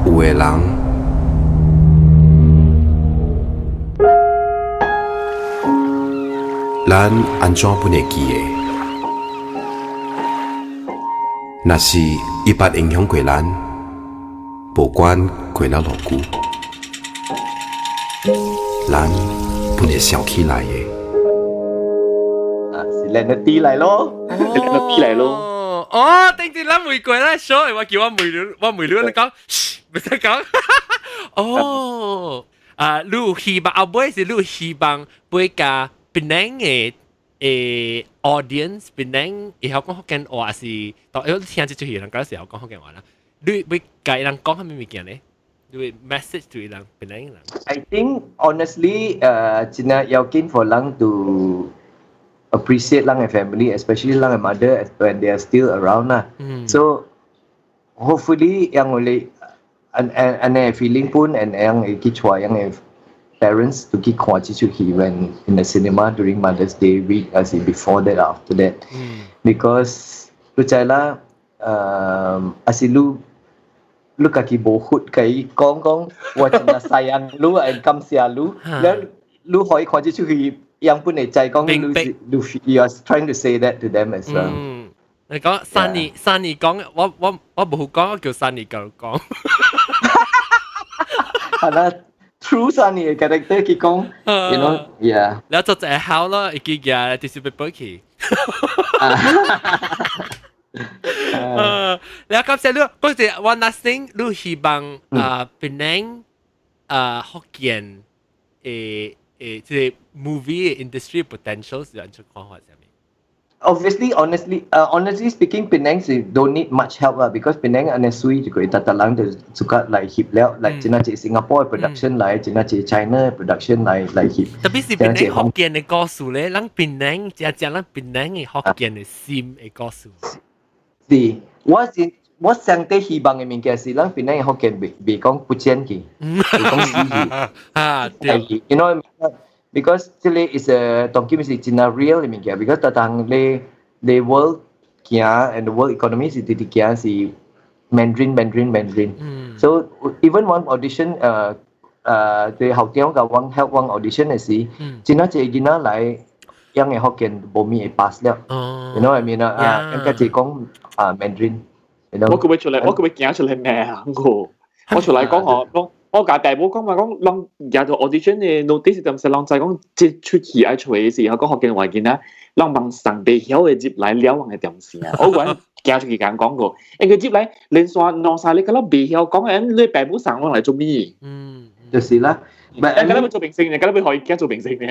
[SPEAKER 4] 有的人。咱按怎本會記得？若是伊捌影響過咱，無管過了偌久，咱本會想起來的。
[SPEAKER 2] 啊，是 Leonard 來咯
[SPEAKER 3] ，Leonard 來咯。
[SPEAKER 1] 哦，頂次咱問過咱 show，我叫我問你，我問你，你講，毋使講。哦，啊，你有希望後尾是你有希望欲共檳城的audience 檳城會曉講福建話是，當因為聽這出戲人講是曉講福建話啦。你欲共伊人講啥物物件咧？你欲 message to 伊人檳城人。
[SPEAKER 2] I think honestly，真係要緊 for 人 to appreciate 人的 family, especially 人的 mother when they are still around 啦。So hopefully 樣我哋按按按呢 feeling 本 and 樣會去帶樣的 parents to 去看這出戲 when in the cinema during Mother's Day week as in before that or after that. Because 你知啦，啊是你你家己無血共伊講講，我真係 sayang 你，and 感謝你，了你可以看這出戲，樣本會知講你是你 you are trying to say that to them as well。
[SPEAKER 1] 嗯，你講 Sunny Sunny 講，我無講，我叫 Sunny 講講。
[SPEAKER 2] 係啦，true Sunny 嘅 character 去講，yeah。
[SPEAKER 1] 了做一好咯，會記嘅，就是欲飛去。了感謝你，嗰時 one last thing，你希望啊，檳城啊福建這個 movie industry potential 是按怎看法啥物？
[SPEAKER 2] Obviously, honestly speaking, Penang 是 don't need much help 啦，because Penang 按呢水就個逐逐人就 suka 來翕了，來真係 Singapore production 來，真係 China production 來翕。
[SPEAKER 1] 特別是檳城福建的故事咧，咱檳城真正咱檳城的福建的心的故事。
[SPEAKER 2] 是，我是我上帝希望的物件是，咱檳城福建袂袂講不見去，袂講死去。
[SPEAKER 1] 啊，對。
[SPEAKER 2] Because 這個 is a 當今是真正 real 的物件，because 逐當你你 world 行 and the world economy 是直直行是 Mandarin Mandarin Mandarin。So even one audition 對校長共阮 help 阮 audition 的時，真正濟囡仔來，樣的福建無咪會 pass 了。You know what I mean 啊？啊，應該是講啊 Mandarin。You know？
[SPEAKER 3] 我個會出來，我個會行出來咩啊？我我出來講嗬，講我共大母講嘛，講人入到 audition 的 notice 就是人知講這出戲愛出的時候，講福建話囡仔，人望上袂曉的入來了人的電視啊！我講行出去共講過，因為入來連續兩三日，個都袂曉講，你爸母送我來做咩？
[SPEAKER 2] 就是啦。
[SPEAKER 3] 你敢若欲做明星，你敢若欲予伊囝做明星呢？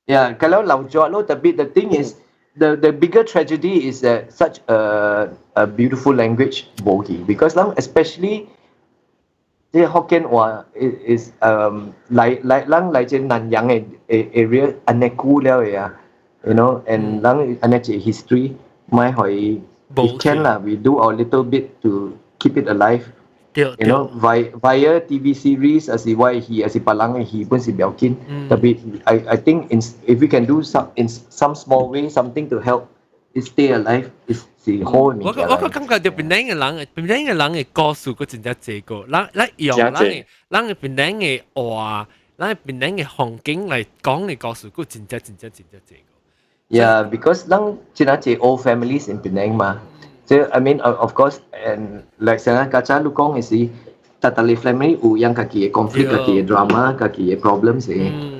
[SPEAKER 2] Yeah, kalau 留咗咯，tapi the thing is the bigger tragedy is that such a beautiful language 無去，because 咱 especially 這福建話 is 來來咱來自南洋的 area 按呢久了的啊，and 咱按呢一個 history 莫予伊 if can 啦，we do our little bit to keep it alive。 Via TV series，還是我的戲，還是別人的戲，本是不要緊。Tapi I think if we can do some in some small way something to help it stay alive, is 是好的物件。
[SPEAKER 1] 我我感覺就檳城的人，檳城的人的故事閣真正濟個，咱咱用咱的咱的檳城的話，咱檳城的風景來講的故事，閣真正真正真正濟個。
[SPEAKER 2] Yeah, because 咱真正濟 old families in Penang 嘛。即 I mean of course and like 上個較早你講的是，逐逐個 family 有樣家己的 conflict、家己的 drama、家己的 problems 的。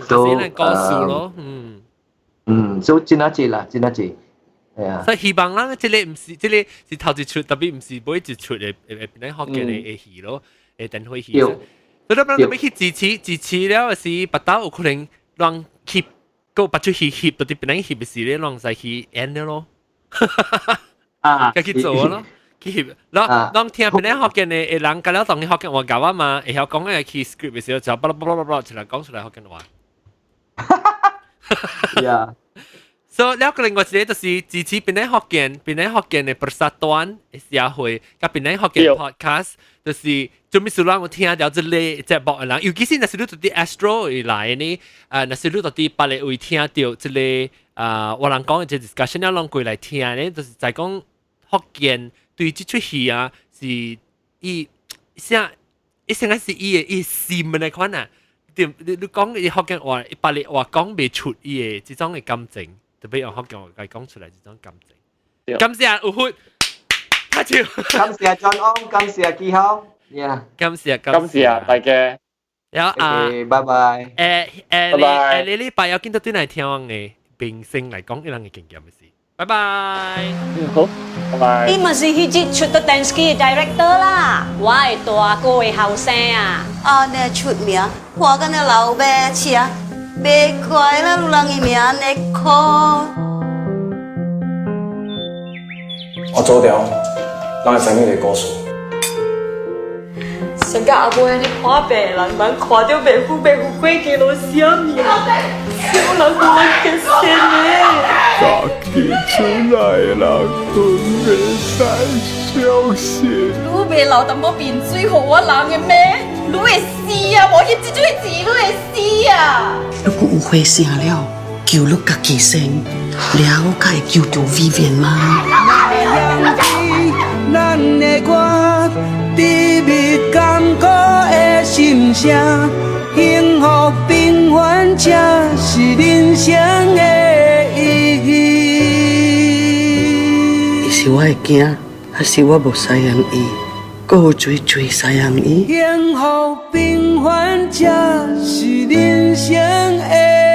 [SPEAKER 1] So 故事咯，嗯。
[SPEAKER 2] 嗯，所以真正濟啦，真正濟。係啊。
[SPEAKER 1] 所以希望咱這個毋是這個是頭一出，tapi 毋是尾一出的會檳城福建的的戲咯，會電話戲。所以咱欲去支持支持了是，別兜有可能人翕，閣別出戲翕，佇檳城翕的時咧，攏使去演了咯。
[SPEAKER 2] 啊，
[SPEAKER 1] 去做咯，去翕，攏攏聽檳城福建的的人，甲了當福建話教我嘛，會曉講的去 script 的時候，就巴拉巴拉巴拉出來講出來福建話。
[SPEAKER 2] Yeah.
[SPEAKER 1] 所以了個另外一個就是支持檳城福建，檳城福建的 Persatuan 的社會，佮檳城福建 podcast，就是做咩事咱有聽著這個節目的人，尤其是若是你佇 Astro 會來呢，啊，若是你佇別個位聽著這個啊，我人講的這 discussion 了，攏過來聽呢，就是在講福建對這齣戲啊，是伊啥，伊先開始伊的伊心的款啊，對，你你講伊福建話，別個話講袂出伊的這種的感情。特別用福建話來講出來這種感情。感謝有福，拍手。
[SPEAKER 2] 感謝 John Ong，感謝基豪，Yeah，
[SPEAKER 1] 感謝
[SPEAKER 3] 感謝大家。
[SPEAKER 1] 然後啊，
[SPEAKER 2] 拜拜。
[SPEAKER 1] 誒誒，你你禮拜有見到轉來聽我的明星來講伊人的經驗的事。拜拜。
[SPEAKER 3] 好，拜拜。
[SPEAKER 5] 伊嘛是彼日出的 Dansky 的 director 啦，我的大哥的後生啊。
[SPEAKER 6] 按呢出名，看敢若老馬車，袂怪啦，有人伊名按呢苦。
[SPEAKER 7] 我做掉，咱會 family 的故事。
[SPEAKER 8] 上甲阿妹你看病人，人看著袂赴袂赴過去落啥物？小人有人結線的。
[SPEAKER 9] 家己出來的人都袂使相信。
[SPEAKER 8] 你袂流淡薄面水予我人的咩？你會死啊！無翕這水錢，你會死啊！
[SPEAKER 10] 如果有花聲了，求你家己先，了才會求著 Vivian 嗎？
[SPEAKER 4] 咱的歌，甜蜜艱苦的心聲，幸福平凡才是人生的意義。
[SPEAKER 10] 伊是我的囝，還是我無赡養伊？閣有罪罪赡養伊？
[SPEAKER 4] 幸福平凡才是人生的。